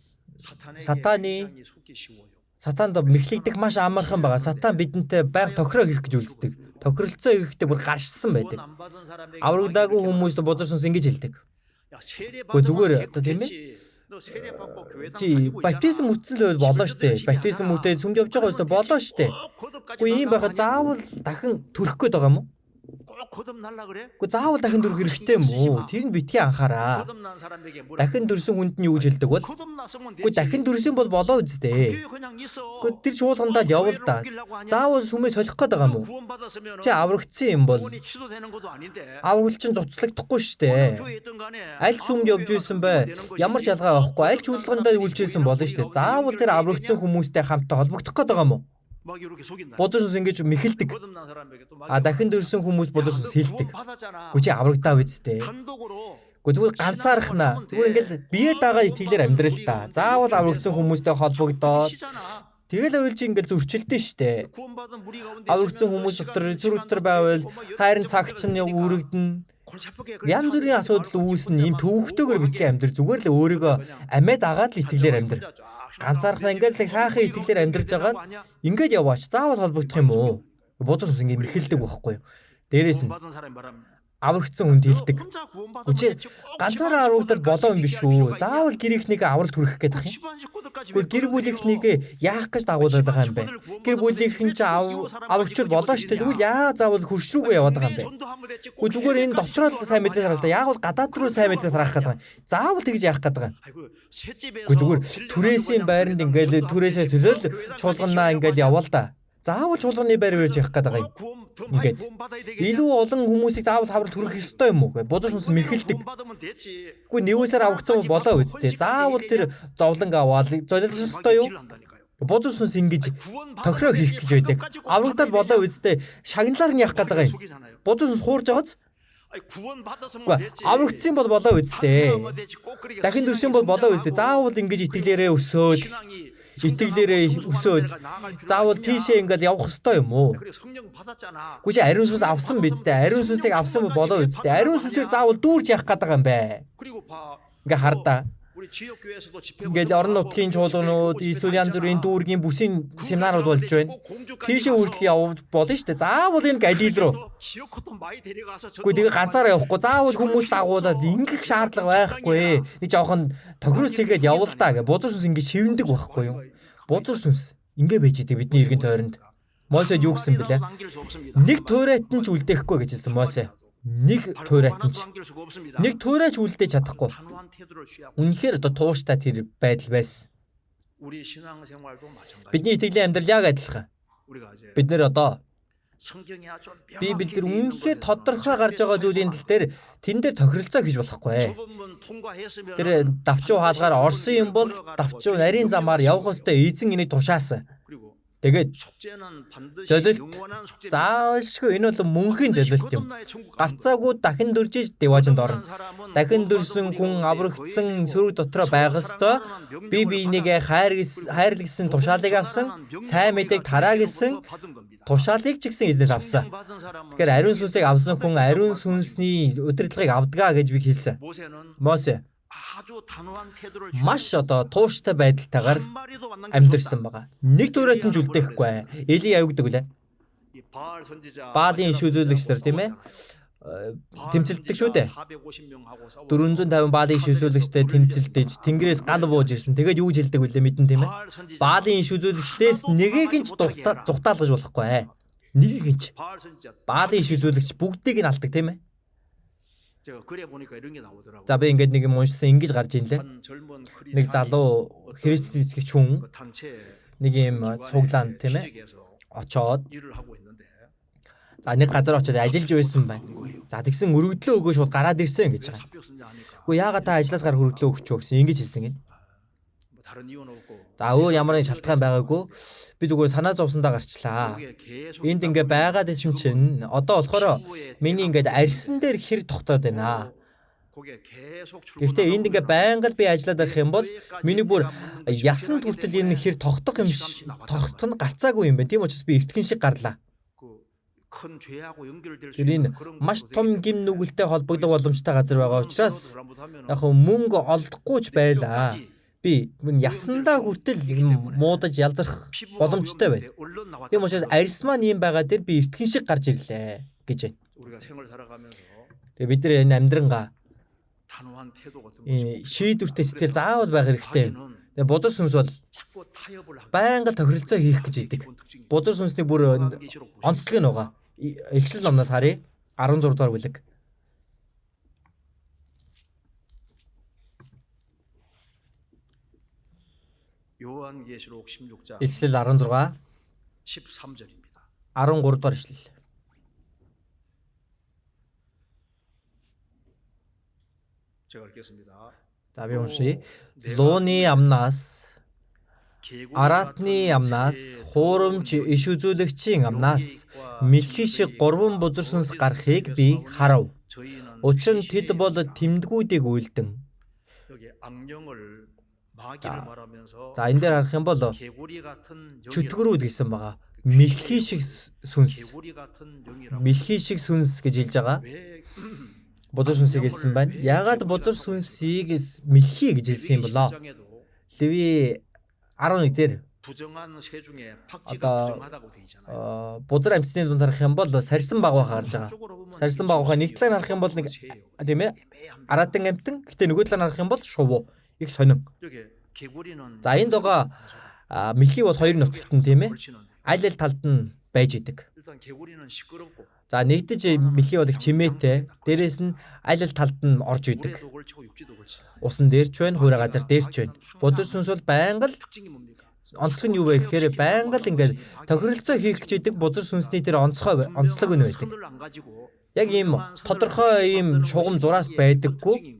сатанд мэхлэгдэх маш амархан байгаа. Сатан бидэнтэй байнга тохироо хийх гэж үлддэг. Тохиролцоо хийхдээ бүр гаршсан байдаг. Аврагдаагүй хүмүүст бузар сүнс ингэж хэлдэг. Гэхдээ зүгээр одоо тийм ээ. Чи баптизм үтсэн л байвал болоо штэ. Баптизм үтээд сүмд явж байгаа үстэй болоо штэ. Гэхдээ ийм байхад заавал дахин төрөх гээд байгаа юм уу? Гэхдээ заавал дахин төрөх хэрэгтэй юм уу? Тэр нь битгий анхаараа. Дахин төрсөн хүнд нь юу гэж хэлдэг бол? Гэхдээ дахин төрсөн бол болоо үсттэй. Гэхдээ тэр чуулгандаа л явал да. Заавал сүмээ солих гээд байгаа юм уу? Чи аврагдсан юм бол аврал чинь цуцлагдахгүй штэ. Аль сүмд явж исэн бэ? Ямар ч ялгаа байхгүй. Аль чуулгандаа үйлчилсэн болно штэ. Заавал тэр аврагдсан хүмүүстэй хамтаа холбогдох гээд байгаа юм уу? Бузар сүнс ингэж мэхэлдэг. А дахин төрсөн хүмүүс бузар сүнс хэлдэг. Үгүй чи аврагдаа үсттэй. Үгүй тэгвэл ганцаархнаа. Тэгвэл ингээл бие дагаа итгэлээр амьдрал та. Заавал аврагдсан хүмүүстэй холбогдоод тэгэл байвал чи ингээл зөрчилдөн штэ. Аврагдсан хүмүүс дотор зүр дотор байвал хайрын цагч нь үүрэгдэнэ. Янз бүрийн асуудал үүснэ. Ийм төвөгтэйгээр битгий амьдр. Зүгээр л өөрийгөө амиа дагаад л итгэлээр амьдр. Ганцаархнаа ингээл л сайхан итгэлээр амьдарч байгаа нь ингээд яваач заавал холбогдох юм уу? Бузар сүнс ингээд мэхэлдэг байхгүй юу? Дээрээс нь аврагдсан хүнд хэлдэг. Үгүй ганцаараа аврагдал болоо юм биш үү? Заавал гэрийнхнийг авралт хүргэх гээд байх юм. Үгүй гэр бүлийнхнийг яах гэж дагуулад байгаа юм бэ? Гэр бүлийнх нь чи аврагчвал болоо шүү дээ. Тэгвэл яа заавал хөрш рүүгээ яваад байгаа юм бэ? Үгүй зүгээр энэ дотроо л сайн мэдээ тараал да. Яг бол гадаад руу сайн мэдээ тараах гээд байгаа юм. Заавал тэгж яах гээд байгаа юм. Үгүй зүгээр түрээсийн байранд ингээл түрээсээ төлөөл чуулганаа ингээл яваал да. Заавал чуулганы байр барьж явах гээд байгаа юм. Ингээд илүү олон хүмүүсийг заавал хаврал төрөх ёстой юм уу? Бузар сүнс мэхэлдэг. Үгүй нэгүсээр аврагдсан болоо үсттэй. Заавал тэр зовлон аваад золиос ёстой юу? Бузар сүнс ингэж тохироо хийх гэж байдаг. Аврагдал болоо үсттэй. Шагналаар нь явах гээд байгаа юм. Бузар сүнс хуурж байгааз. Үгүй аврагдсан бол болоо үсттэй. Дахин төрсөн бол болоо үсттэй. Заавал ингэж итгэлээрээ өсөөд итгэлээрээ өсөөд заавал тийшээ ингээл явах ёстой юм уу? Үгүй чи ариун сүнс авсан биз дээ. Ариун сүнсийг авсан болоо үсттэй. Ариун сүнсээр заавал дүүрж явах гээд байгаа юм бэ? Ингээ хардаа. Ингээл орон нутгийн чуулганууд, эсвэл янз бүрийн дүүргийн бүсийн семинарууд болж байна. Тийшээ хүртэл явбал болно шүү дээ. Заавал энэ Галил руу. Үгүй тэгээ ганцаараа явахгүй. Заавал хүмүүс дагуулад ингэх шаардлага байхгүй. Нэг жоохон тохироос хийгээд явал та гэ. Бузар сүнс ингэ шивэндэг байхгүй юу? Бузар сүнс ингэ байж идэг бидний эргэн тойронд. Мосед юу гэсэн бэлээ? Нэг туурайтан ч үлдээхгүй гэж хэлсэн Мосе. Нэг туурайтан ч. Нэг туурайч үлдээж чадахгүй. Үнэхээр одоо тууштай тэр байдал байсан. Бидний итгэлийн амьдрал яг адилхан. Бид нэр одоо Библиэлд үнэхээр тодорхой гарч байгаа зүйлийн тал дээр тэн дээр тохиролцоо хийж болохгүй. Тэр давчуу хаалгаар орсон юм бол давчуу нарийн замаар явах ёстой, эзэн энийг тушаасан. Тэгээд золилт заавалшгүй, энэ бол мөнхийн золилт юм. Гарцаагүй дахин дүржиж диваажинд орно. Дахин дүрсэн хүн аврагдсан сөрөг дотроо байх ёстой. Би биенийгээ хайрлагдсан тушаалыг авсан, сайн мэдээг тараа гэсэн тушаалыг ч гэсэн эзнээс авсан. Тэгэхээр ариун сүнсийг авсан хүн ариун сүнсний удирдлагыг авдгаа гэж би хэлсэн. Мосе маш одоо тууштай байдалтайгаар амьдэрсэн байгаа. Нэг түрээт нь ч үлдээхгүй. Эли явагддаг үлээ. Баалын иш үзүүлэгч нар, тийм ээ, тэмцэлддэг шүү дээ. 450 Баалын иш үзүүлэгчтэй тэмцэлдэж Тэнгэрээс гал бууж ирсэн. Тэгээд юу гэж хэлдэг вүлээ мэдэн, тийм ээ. Баалын иш үзүүлэгчдээс нэгийг нь ч зугтаалгаж болохгүй. Нэгийг нь ч. Баалын иш үзүүлэгч бүгдийг нь алдаг, тийм ээ. За би ингээд нэг юм уншсан, ингэж гарч ийн лээ. Нэг залуу Христэд итгэгч хүн нэг юм цуглаанд, тийм ээ, очоод, за нэг газар очоод ажиллаж байсан байна. За тэгсэн өргөдлөө өгөө шууд гараад ирсэн гэж байгаа. Үгүй, яагаад та ажлаас гарах өргөдлөө өгч вэ гэсэн ингэж хэлсэн гин. За өөр ямар нэг шалтгаан байгаагүй. Би зүгээр санаа зовсондоо гарчлаа. Энд ингээ байгаад юм чинь одоо болохоор миний ингээд арьсан дээр хэр тогтоод байна. Гэхдээ энд ингээ байнга л би ажиллаад байх юм бол миний бүр ясан хүртэл энэ хэр тогтох юм тогтох нь гарцаагүй юм байна. Тийм учраас би эртхэн шиг гарлаа. Тэр энэ маш том гим нүгэлтэй холбогдох боломжтой газар байгаа учраас яг мөнгө олдохгүй ч байлаа. Би ясандаа хүртэл муудаж ялзарх боломжтой байна. Тийм учраас арьс маань ийм байгаа дээр би эртхэн шиг гарч ирлээ гэж байна. Тэгээ бид нар энэ амьдрангаа шийдвэртэй сэтгэл заавал байх хэрэгтэй. Тэгээ бузар сүнс бол байнга тохиролцоо хийх гэж идэг. Бузар сүнсний бүр онцлог нь байгаа. Илчлэл номноос харъя. 16 дугаар бүлэг. Илчлэл 16 13 дугаар ишлэл. За би уншия. Лууны амнаас, Аратны амнаас, хуурамч иш үзүүлэгчийн амнаас мэлхий шиг гурван бузар сүнс гарахыг би харав. Учир нь тэд бол тэмдгүүдийг үйлдэн. За энэ дээр харах юм бол чөтгөрүүд гэсэн байгаа. Мэлхий шиг сүнс. Мэлхий шиг сүнс гэж хэлж байгаа. Бузар сүнсийг хэлсэн байна. Яагаад бузар сүнсийг мэлхий гэж хэлсэн юм болоо? Леви 11 дээр одоо бузар амьтны дунд харах юм бол сарьсан багваа гарч байгаа. Сарьсан багваа нэг талаар харах юм бол нэг, тийм ээ, аратан амьтан, гэтээ нөгөө талаар харах юм бол шувуу, их сонин. За энд байгаа мэлхий бол хоёр нутагт нь, тийм ээ, аль аль талд нь байж идэг. За нэгдэж мэлхий бол их чимээтэй, дээрээс нь аль аль талд нь орж идэг. Усан дээр ч байна, хуурай газар дээр ч байна. Бузар сүнс бол байнга л онцлог нь юу вэ гэхээр байнга л ингээд тохиролцоо хийх гэж идэг бузар сүнсний тэр онцгой онцлог нь байдаг. Яг ийм тодорхой ийм шугам зураас байдаггүй.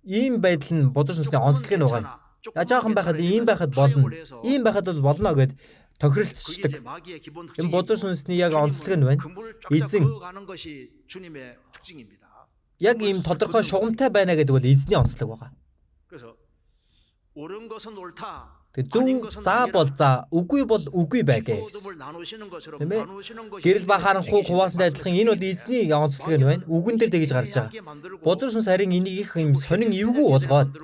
Ийм байдал нь бузар сүнсний онцлог нь байгаа юм. Жаахан байхад ийм байхад болно. Ийм байхад бол болно гэд тохиролцдог. Энэ бузар сүнсний яг онцлог нь байна. Эзэн яг ийм тодорхой шугамтай байна гэдэг бол эзний онцлог байгаа. Тэгээ зөв за бол за, үгүй бол үгүй бай гэсэн. Тийм ээ? Гэрэл ба харанхуй хуваасантай адилхан энэ бол эзний онцлог нь байна. Үгэн дээр тэгж гарч байгаа. Бузар сүнс харин энийг их юм сонин эвгүй болгоод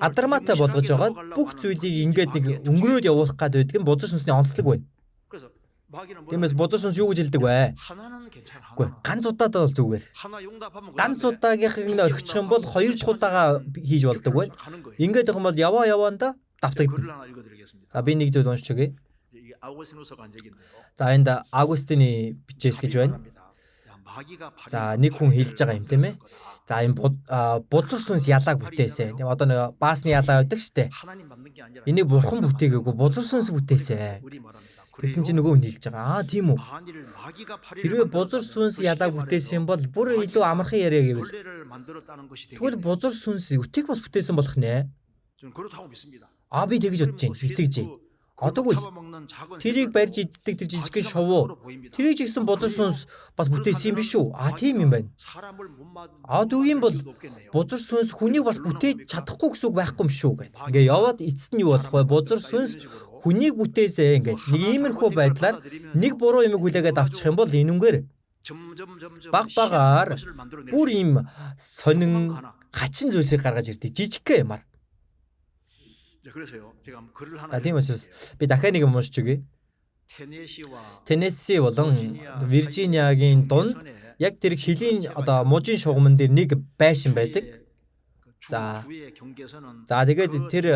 адармаатай болгож байгаад бүх зүйлийг ингээд нэг өнгөрөөд явуулах гад байдаг нь бузар сүнсний онцлог байна. Тиймээс бузар сүнс юу гэж хэлдэг вэ? Үгүй, ганц удаад бол зүгээр. Ганц удаагийнхыг нь орхичих юм бол хоёр дахь удаага хийж болдог байна. Ингээд явах юм бол яваа яваанда давтагдана. За би нэг зүйл уншиж өгье. За энд Августины бичээс гэж байна. За нэг хүн хэлж байгаа юм, тийм ээ. За энэ бузар сүнс ялааг бүтээсэн. Тийм одоо нэг баасны ялаа байдаг штэ. Энийг бурхан бүтээгээгүй, бузар сүнс бүтээсэн. Тэгсэн чинь нөгөө хүн хэлж байгаа. Аа тийм үү. Хэрвээ бузар сүнс ялааг бүтээсэн бол бүр илүү амархан яриа гэвэл тэгвэл бузар сүнс өтийг бас бүтээсэн болох нэ. Аа би тэгж бодож байна. Итгэж байна. Одоогүй тэрийг барьж иддэг тэр жижигхэн шувуу. Тэрийг ч гэсэн бузар сүнс бас бүтээсэн юм биш үү? Аа тийм юм байна. Аа тэгвэл бол бузар сүнс хүнийг бас бүтээж чадахгүй гэсэн үг байхгүй юм шүү гэд. Ингээ яваад эцэст нь юу болох вэ? Бузар сүнс хүнийг бүтээсэ ингээд нэг иймэрхүү байдлаар нэг буруу юмыг хүлээгээд авчих юм бол энүүгээр баг багаар бүр ийм сонин хачин зүйлсийг гаргаж ирдэг жижигхэн юмар. За тийм учраас би дахиад нэг юм уншиж өгье. Теннесси болон Виржиниагийн дунд яг тэр хилийн одоо мужийн шугамн дээр нэг байшин байдаг. За тэгээд тэр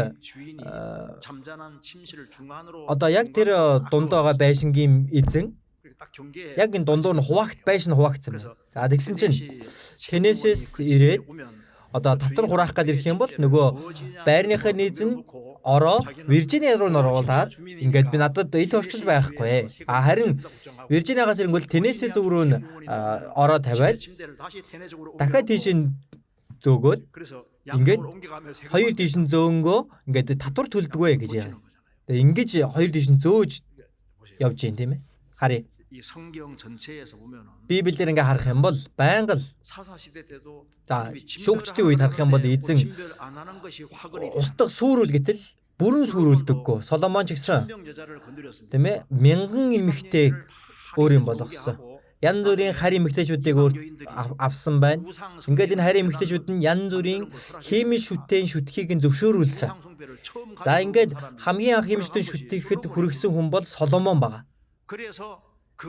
одоо яг тэр дунд байгаа байшингийн эзэн яг энэ дундуур нь хуваагт байшин хуваагдсан байна. За тэгсэн чинь Теннессээс ирээд одоо татвар хураах гээд ирэх юм бол нөгөө байрныхаа нийзэн ороо Виржиниа руу оруулаад ингээд би надад эд орчил байхгүй. А харин Виржиниагаас ирэнгүүт Теннесси зүг рүү нь ороо тавиад дахиад тийш нь зөөгөөд ингээд хоёр тийш нь зөөнгөө ингээд татвар төлдөгөө гэж яа. Тэгээ ингэж хоёр тийш нь зөөж явж гин тийм ээ. Харъя. Библиэр ингээ харах юм бол байнга л за шүүгчдийн үед харах юм бол эзэн устдах сүрүүл гэтэл бүрэн сүрүүлдэггүй. Соломон ч гэсэн тийм ээ мянган эмэгтэйг өөр юм болгосон. Янз бүрийн харь эмэгтэйчүүдийг өөр авсан байна. Ингээд энэ харь эмэгтэйчүүд нь янз бүрийн химийн шүтэн шүтхийг нь зөвшөөрүүлсэн. За ингээд хамгийн анх химийн шүтэн шүтгэхэд хүргэсэн хүн бол Соломон байгаа.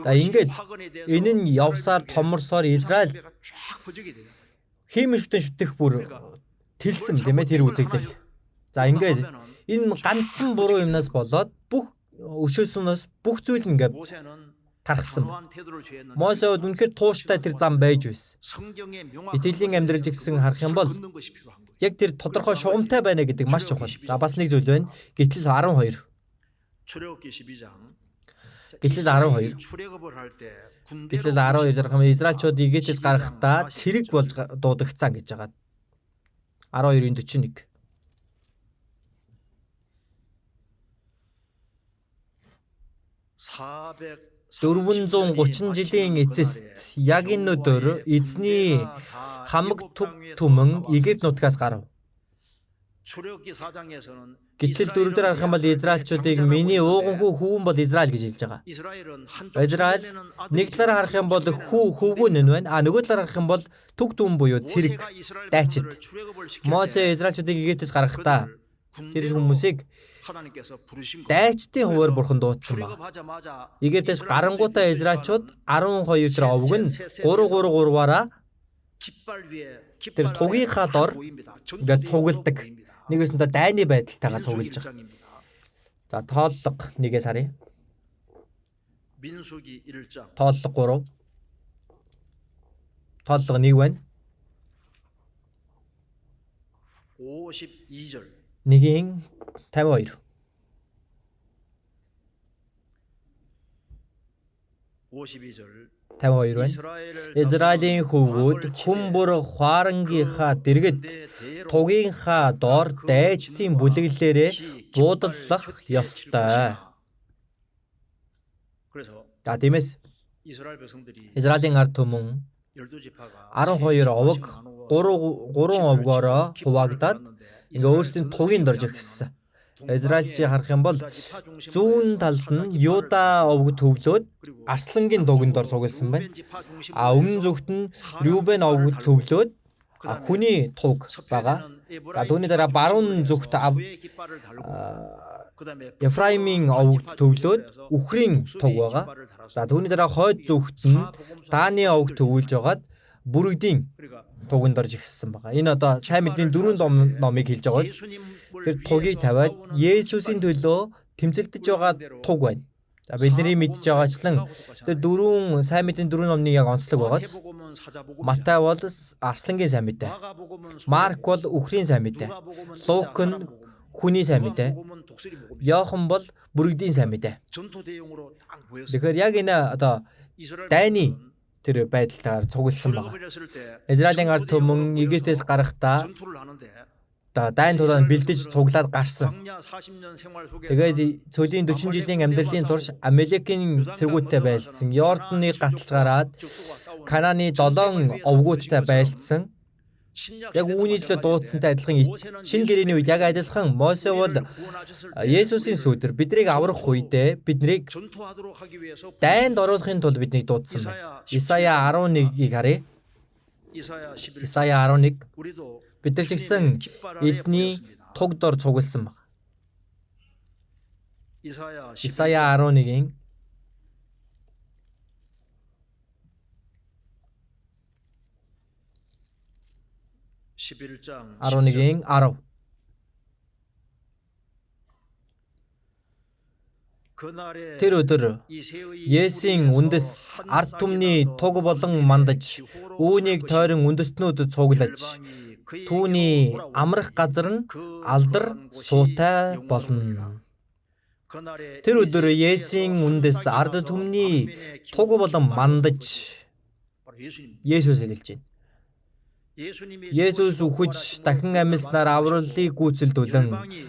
За ингээд энэ нь явсаар томорсоор Израиль химийн шүтэн шүтэх бүр тэлсэн тийм ээ тэр үзэгдэл. За ингээд энэ ганцхан буруу юмнаас болоод бүх өшөөснөөс бүх зүйл ингээд тархсан. Мосе бол үнэхээр тууштай тэр зам байж байсан. Итгэлийн амьдрал жигсэн харах юм бол яг тэр тодорхой шугамтай байна гэдэг маш чухал. За бас нэг зүйл байна. Гэтэл 12. Гэтэл 12. Гэтэл 12 дарах юм Израильчууд Египтээс гарахдаа цэрэг болж дуудагдсан гэж байгаа. 12-ийн 41. 430 жилийн эцэст яг энэ өдөр эзний хамаг түг түмэн Египт нутгаас гарав. Гэтэл дөрөвдөр харах юм бол Израильчуудыг миний ууганхүү хүүн бол Израиль гэж хэлж байгаа. Израиль нэг талаараа харах юм бол хүү хөвгүүн нь байна. А нөгөө талаараа харах юм бол түг түмэн буюу цэрэг дайчид. Мосе Израильчуудыг Египтээс гаргахдаа тэр хүмүүсийг дайчдын хуваар бурхан дуудсан баг. Египтээс гарангуутаа Израильчууд 12 тэр овг нь 3 3 3-аараа тэр тугийнхаа дор ингээд цугладаг. Нэгэсэндээ дайны байдалтайгаар цуглаж байгаа. За тооллого 1-ээс харъя. Тооллого 3. Тооллого 1 байна. 1-ийн 52. 52 байна. Израилийн хөвгүүд хүмүүр хуарангийнхаа дэргэд тугийнхаа доор дайчдын бүлэглэлээрээ буудаллах ёстой. За тиймээс Израилийн ард түмэн 12 овог 3 овгоороо хуваагдаад ингээ өөрсдийн тугийн дорж эхэлсэн. Израильчийг харах юм бол зүүн талд нь Юда овг төвлөөд Арслангийн дуганд дор цугласан байна. А өмнө зүгт нь Рюбен овг төвлөөд хүний туг байгаа. За түүний дараа баруун зүгт Ефраимийн овгт төвлөөд үхрийн туг байгаа. За түүний дараа хойд зүгт нь Дааны овг төвлөж байгаад бүрэгдийн туганд орж эхэлсэн байгаа. Энэ одоо сайн мэдээний дөрвөн номыг хэлж байгаа биз? Тэр тугийг тавиад Есүсийн төлөө тэмцэлдэж байгаа туг байна. За бидний мэдж байгаачлан тэр дөрвөн сайн мэдээний дөрвөн номны яг онцлог байгааз Матай бол арслангийн сайн мэдээ. Марк бол үхрийн сайн мэдээ. Лук нь хүний сайн мэдээ. Иохан бол бүрэгдийн сайн мэдээ. Тэгэхээр яг энэ одоо дайны тэр байдалтайгаар цугласан байна. Израилийн ард түмэн Египтээс гарахдаа одоо дайн тулаанд бэлдэж цуглаад гарсан. Тэгээд цөлийн 40 жилийн амьдралын турш Амелекийн цэргүүдтэй байлдсан. Йорданыг гаталж гараад Канааны 7 овгуудтай байлдсан. Яг үүний төлөө дуудсантай адилхан шинэ гэрээний үед яг адилхан Мосе бол Есүсийн сүүдэр биднийг аврах үедээ биднийг дайнд оруулахын тулд биднийг дуудсан байна. Исая 11-ийг харъя. Исая 11. Бид нар ч гэсэн эзний туг дор цугласан баг. Исая 11-ийн 11-ийн 10. Тэр өдөр Есүсийн үндэс ард түмний туг болон мандаж үүнийг тойрон үндэстнүүд цуглаж түүний амрах газар нь алдар суутай болно. Тэр өдөр Есүсийн үндэс ард түмний туг болон мандаж Есүсийг хэлж байна. Есүс үхэж дахин амьснаар авралыг гүйцэлдүүлэн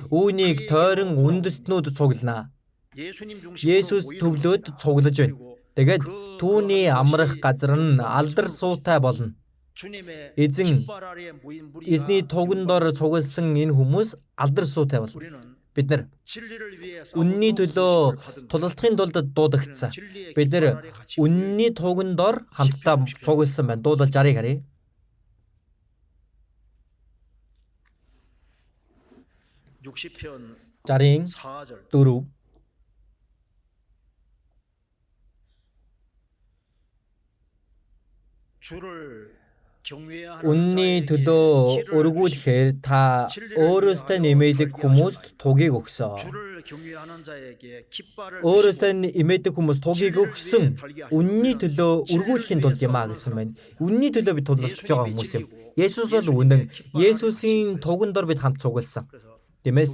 үүнийг тойрон үндэстнүүд цуглана. Есүс төвлөөд цуглаж байна. Тэгээд түүний амрах газар нь алдар суутай болно. Эзэн эзний туган дор цугласан энэ хүмүүс алдар суутай болно. Бид нар үнний төлөө тулалдахын тулд дуудагдсан. Бид нар үнний туган дор хамтдаа цугласан байна. Дуулал 60-ыг харъя. 60-ийн 4. Үнний төлөө өргүүлэхээр та өөрөөсөө нэмээдэг хүмүүст тугийг өгсөн. Өөрөөсөө нэмээдэг хүмүүст тугийг өгсөн. Үнний төлөө өргүүлэхийн тулд юм а гэсэн байна. Үнний төлөө бид тулалдаж байгаа хүмүүс юм. Есүс бол үнэн. Есүсийн туган дор бид хамт цугласан. Тиймээс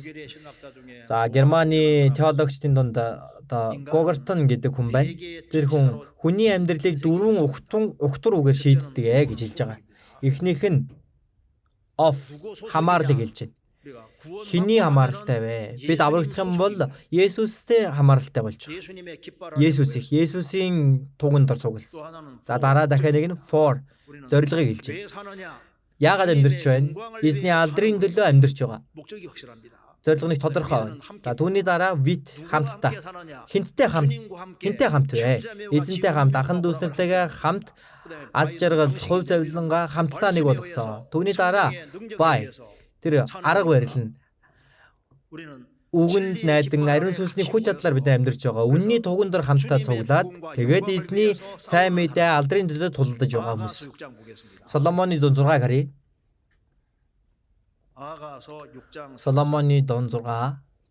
за Германы теологчдын дунд одоо Гогартон гэдэг хүн байна. Тэр хүн хүний амьдралыг дөрвөн угтвар үгээр шийддэг ээ гэж хэлж байгаа. Эхнийх нь off хамаарлыг хэлж байна. Хэний хамааралтай вэ? Бид аврагдах юм бол Есүстэй хамааралтай болж байгаа. Есүс их Есүсийн туган дор цугласан. За дараа дахиад нэг нь for зорилгыг хэлж байна. Яагаад амьдарч байна? Эзний алдрын төлөө амьдарч байгаа. Зорилго нэг тодорхой байна. За түүний дараа with хамтдаа. Хинттэй хамт, хинтээ хамт вэ? Эзэнтэй хамт, ахан дүүс нартайгаа хамт аз жаргал, хувь зовлонгаа хамтдаа нэг болгосон. Түүний дараа by тэр арга барил нь үгэнд найдан ариун сүнсний хүч чадлаар бид амьдарч байгаа. Үнний туган дор хамтдаа цуглаад тэгээд эзний сайн мэдээ алдрын төлөө тулалдаж байгаа хүмүүс. Соломоны дун 6-ыг харъя. Соломоны дун 6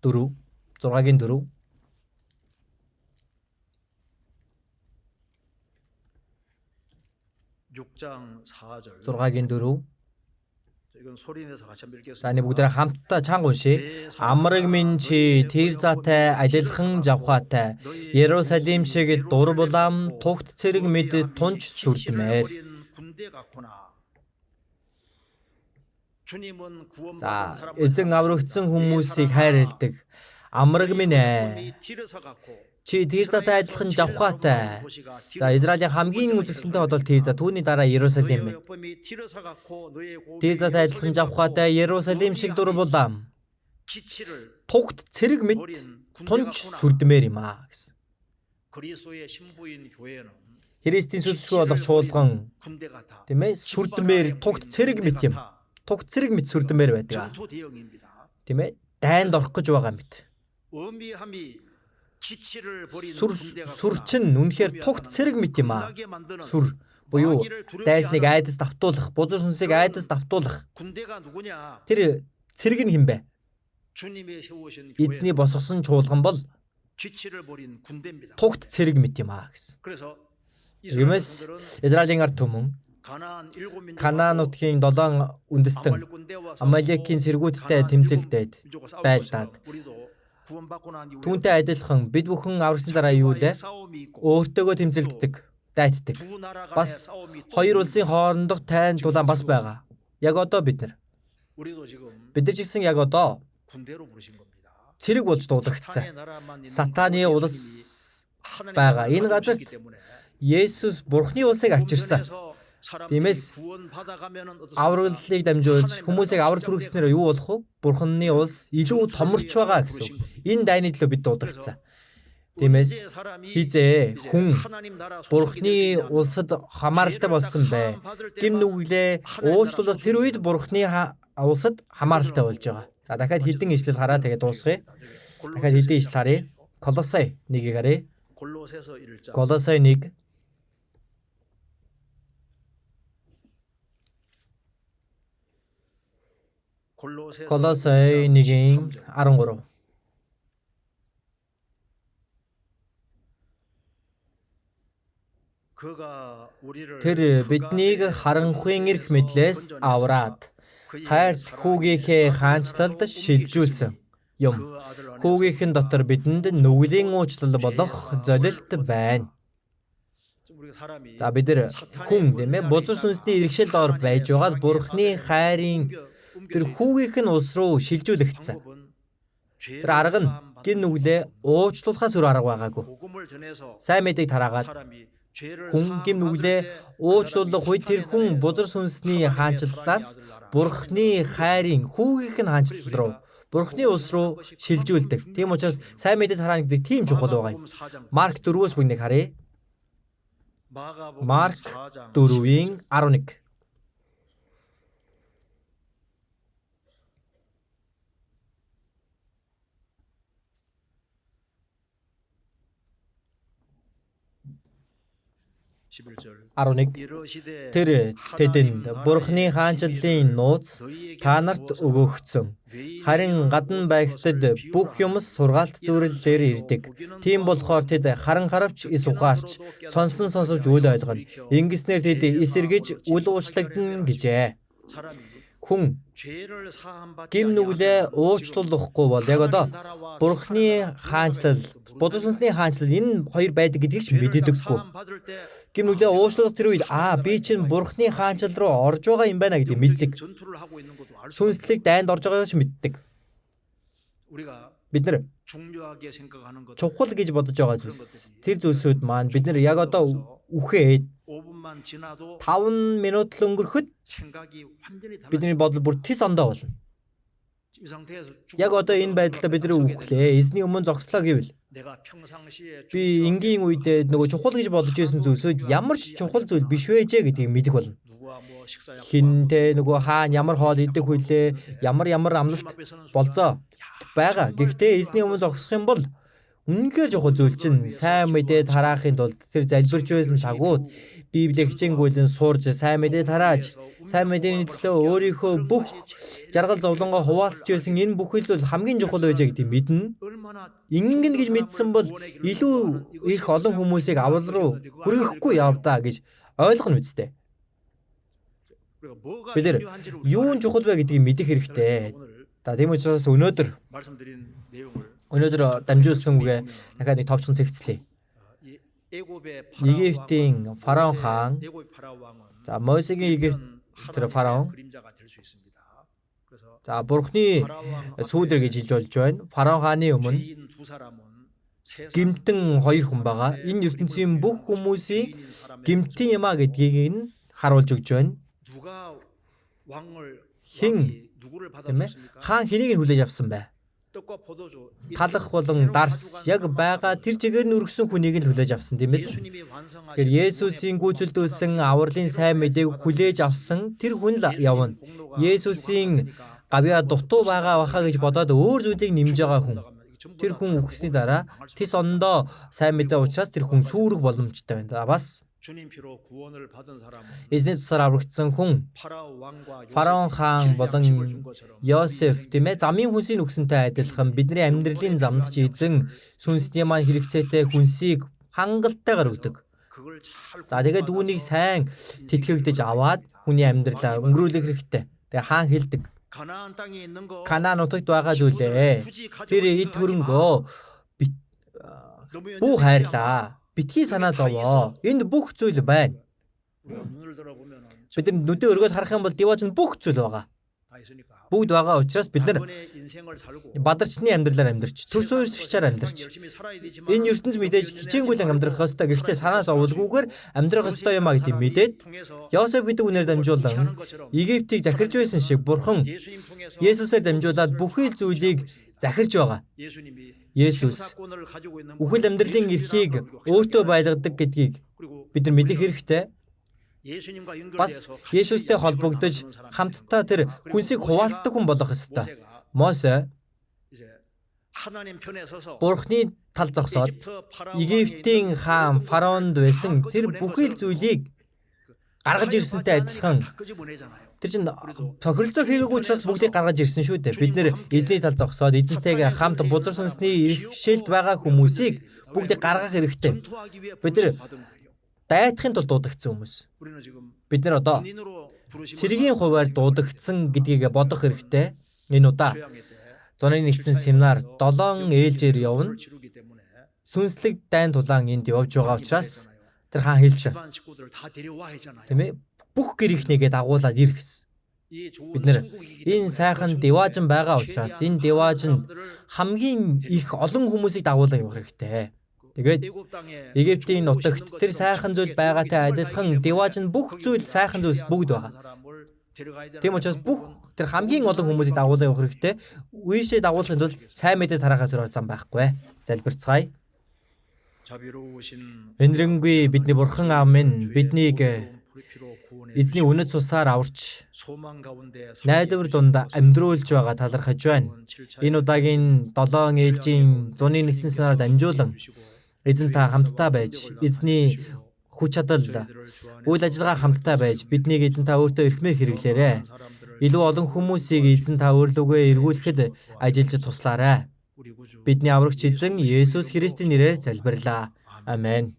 4 6-гийн 4. 6-гийн 4. За энэ бүгдээ хамтдаа чанга уншъя. Амраг минь чи тэр затай алилхан жавхаатай Иерусалим шиг дур булаам тугт цэрэг мэд тунч сүрдмээр. За эзэн аврагдсан хүмүүсийг хайрладаг. Амраг минь ээ. Чи тэр затай адилхан жавхаатай. За Израилийн хамгийн үзэсгэлэнтэй хот бол Тирза. Түүний дараа Иерусалим байна. Тирзатай адилхан жавхаатай Иерусалим шиг дур булаам. Тугт цэрэг мэд тунч сүрдмээр юм аа гэсэн. Христийн сүлжгүй болох чуулган тийм ээ сүрдмээр тугт цэрэг мэт юм. Тугт цэрэг мэт сүрдмээр байдаг. Тийм ээ дайнд орох гэж байгаа мэт. Сүр чинь үнэхээр тугт цэрэг мэт юм аа. Сүр буюу дайсныг айдас давтуулах, бузар сүнсийг айдас давтуулах. Тэр цэрэг нь хэн бэ? Эзний босгосон чуулган бол Тугт цэрэг мэт юм аа гэсэн. Тиймээс Израилийн ард түмэн Канаан нутгийн 7 үндэстэн Амалекийн цэргүүдтэй тэмцэлдээд байлдаад түүнтэй адилхан бид бүхэн аврагсны дараа юу лээ? Өөртөөгөө тэмцэлддэг, дайтдаг. Бас хоёр улсын хоорондох тайн тулаан бас байгаа. Яг одоо бид нар. Бид нар ч гэсэн яг одоо цэрэг болж дуудагдсан. Сатаны улс байгаа. Энэ газарт Есүс Бурхны улсыг авчирсан. Тиймээс авралыг дамжуулж хүмүүсийг аврал түргэснээр юу болох вэ? Бурхны улс илүү томорч байгаа гэсэн үг. Энэ дайны төлөө бид дуудагдсан. Тиймээс хизээ хүн Бурхны улсад хамааралтай болсон бай. Гэм нүглээ уучлуулах тэр үед Бурхны улсад хамааралтай болж байгаа. За дахиад хэдэн ишлэл хараа тэгээд дуусгая. Дахиад хэдэн ишлэл харъя. Колосай 1-ийг харъя. Колосай 1. Колосай 1-ийн 13. Тэр биднийг харанхуйн эрх мэдлээс авраад хайрт хүүгийнхээ хаанчлалд шилжүүлсэн юм. Хүүгийнх нь дотор бидэнд нүглийн уучлал болох золилт байна. За бид нар хүн тийм ээ бузар сүнсний иргэшил доор байж байгаад Бурхны хайрын тэр хүүгийнх нь улс руу шилжүүлэгдсэн. Тэр арга нь гэм нүглээ уучлуулахаас өөр арга байгаагүй. Сайн мэдээг тараагаад хүн гэм нүглээ уучлуулах үед тэр хүн бузар сүнсний хаанчлалаас Бурхны хайрын хүүгийнх нь хаанчлал руу, Бурхны улс руу шилжүүлдэг. Тийм учраас сайн мэдээ тараана гэдэг тийм чухал байгаа юм. Марк 4-өөс бүгнийг харъя. Марк 4-ийн 11. 11. Тэр тэдэнд Бурхны хаанчлалын нууц та нарт өгөөгдсөн. Харин гадна байгстад бүх юмс сургаалт зүрэлээр ирдэг. Тийм болохоор тэд харан харавч эс ухаарч сонсон сонсовч үл ойлгоно. Ингэснээр тэд эсэргэж үл уучлагдана гэжээ. Хүн гэм нүглээ уучлуулахгүй бол яг одоо Бурхны хаанчлал, Бузар сүнсний хаанчлал энэ хоёр байдаг гэдгийг ч мэддэггүй. Гэм нүглээ уучлуулах тэр үед би чинь Бурхны хаанчлал руу орж байгаа юм байна гэдгийг мэддэг. Сүнслэг дайнд орж байгааг ч мэддэг. Бид нар чухал гэж бодож байгаа зүйлс. Тэр зүйлсүүд маань бид нар яг одоо үхээд 5 минут л өнгөрөхөд бидний бодол бүр тис ондоо болно. Яг одоо энэ байдлаа бид нар үхлээ. Эзний өмнө зогслоо гэвэл би энгийн үедээ нөгөө чухал гэж бодож байсан зүйлсүүд ямар ч чухал зүйл биш байжээ гэдгийг мэдэх болно. Хинтээ нөгөө хаана ямар хоол идэх вүлээ, ямар ямар амлалт болцоо байгаа. Гэхдээ эзний өмнө зогсох юм бол үнэхээр чухал зүйл чинь сайн мэдээ тараахын тулд тэр залбирч байсан цагууд Библийг хичээнгүйлэн сурж сайн мэдээ тарааж сайн мэдээний төлөө өөрийнхөө бүх жаргал зовлонгоо хуваалцж байсан энэ бүхэл зүйл хамгийн чухал байжээ гэдгийг мэднэ. Ингэн гэж мэдсэн бол илүү их олон хүмүүсийг авал руу хүргэхгүй явдаа гэж ойлгоно үсттэй. Бид нар юу нь чухал вэ гэдгийг мэдэх хэрэгтэй. За тийм учраас өнөөдөр дамжуулсан үгээ дахиад нэг товчхон цэгцлэе. Египтийн фараон хаан, за Мосегийн Египт тэр фараон, за Бурхны сүүдэр гэж хэлж болж байна. Фараон хааны өмнө гэмтэн хоёр хүн байгаа. Энэ ертөнцийн бүх хүмүүсийн гэмтэн юм а гэдгийг нь харуулж өгч байна. Хэн тийм ээ? Хаан хэнийг нь хүлээж авсан бэ? Талах болон дарс яг байгаа тэр чигээр нь өргөсөн хүнийг нь хүлээж авсан тийм ээ. Тэгэхээр Есүсийн гүйцэлдүүлсэн авралын сайн мэдээг хүлээж авсан тэр хүн л явна. Есүсийн гавьяа дутуу байгаа баха гэж бодоод өөр зүйлийг нэмж байгаа хүн. Тэр хүн үхсэний дараа тис ондоо сайн мэдээ учраас тэр хүн сүрэх боломжтой байна. Бас Эзний тусаар аврагдсан хүн Фараон хаан болон Йосеф, тийм замын хүнсийг өгсөнтэй адилхан бидний амьдралын замд ч эзэн сүнсний маань хэрэгцээтэй хүнсийг хангалтайгаар өгдөг. За тэгээд үүнийг сайн тэтгэгдэж аваад хүний амьдралаа өнгөрүүлэх хэрэгтэй. Тэгээ хаан хэлдэг. Канаан нутагт байгаа зүйлээ. Тэр эд хөрөнгөө бүү хайрлаа. Битгий санаа зовоо. Энд бүх зүйл байна. Бид нар нүдээ өргөд харах юм бол диваажинд бүх зүйл байгаа. Бүгд байгаа учраас бид нар бадарчны амьдралаар амьдарч, төр суурьшигчаар амьдарч, энэ ертөнц мэдээж хичээнгүйлэн амьдрах ёстой. Гэхдээ санаа зовлгүйгээр амьдрах ёстой юм а гэдгийг мэдээд Йосеф гэдэг үнээр дамжуулан Египтийг захирч байсан шиг Бурхан Есүсээр дамжуулаад бүхий л зүйлийг захирч байгаа. Есүс үхэл амьдралын эрхийг өөртөө байлгадаг гэдгийг бид нар мэдэх хэрэгтэй. Бас Есүстэй холбогдож хамтдаа тэр хүнсийг хуваалцдаг хүн болох ёстой. Мосе Бурхны тал зогсоод Египтийн хаан фараонд байсан тэр бүхий л зүйлийг гаргаж ирсэнтэй адилхан тэр чинь тохиролцоо хийгээгүй учраас бүгдийг гаргаж ирсэн шүү дээ. Бид нэр эзний тал зогсоод эзэнтэйгээ хамт бузар сүнсний иргэшээлд байгаа хүмүүсийг бүгдийг гаргах хэрэгтэй. Бид нар дайтахын тулд дуудагдсан хүмүүс. Бид нар одоо цэргийн хуваар дуудагдсан гэдгийг бодох хэрэгтэй. Энэ удаа зуны нэгдсэн семинар 7 ээлжээр явна. Сүнслэг дайн тулаан энд явж байгаа учраас тэр хаан хэлсэн. Тийм ээ? Бүх гэрийнхнийгээ дагуулад ир гэсэн. Бид нэр энэ сайхан диваажин байгаа учраас энэ диваажинд хамгийн их олон хүмүүсийг дагуулan явах хэрэгтэй. Тэгээд Египтийн нутагт тэр сайхан зүйл байгаатай адилхан диваажинд бүх зүйл сайхан зүйлс бүгд байгаа. Тийм учраас бүх тэр хамгийн олон хүмүүсийг дагуулan явах хэрэгтэй. Үеишээ дагуулахын тулд сайн мэдээ тараахаас өөр зам байхгүй. Залбирцгаая. Энэрэнгүй бидний бурхан аав минь биднийг эзний үнэт цусаар аварч найдвар дунд амьдруулж байгаа талархаж байна. Энэ удаагийн 7 ээлжийн зуны нэгсэн сараар дамжуулан эзэн та хамтдаа байж эзний хүч чадал үйл ажиллагаа хамтдаа байж биднийг эзэн та өөртөө эрхмээр хэрэглээрэй. Илүү олон хүмүүсийг эзэн та өөрлөгөө эргүүлэхэд ажиллаж туслаарай. Бидний аврагч эзэн Есүс Христийн нэрээр залбирлаа. Амен.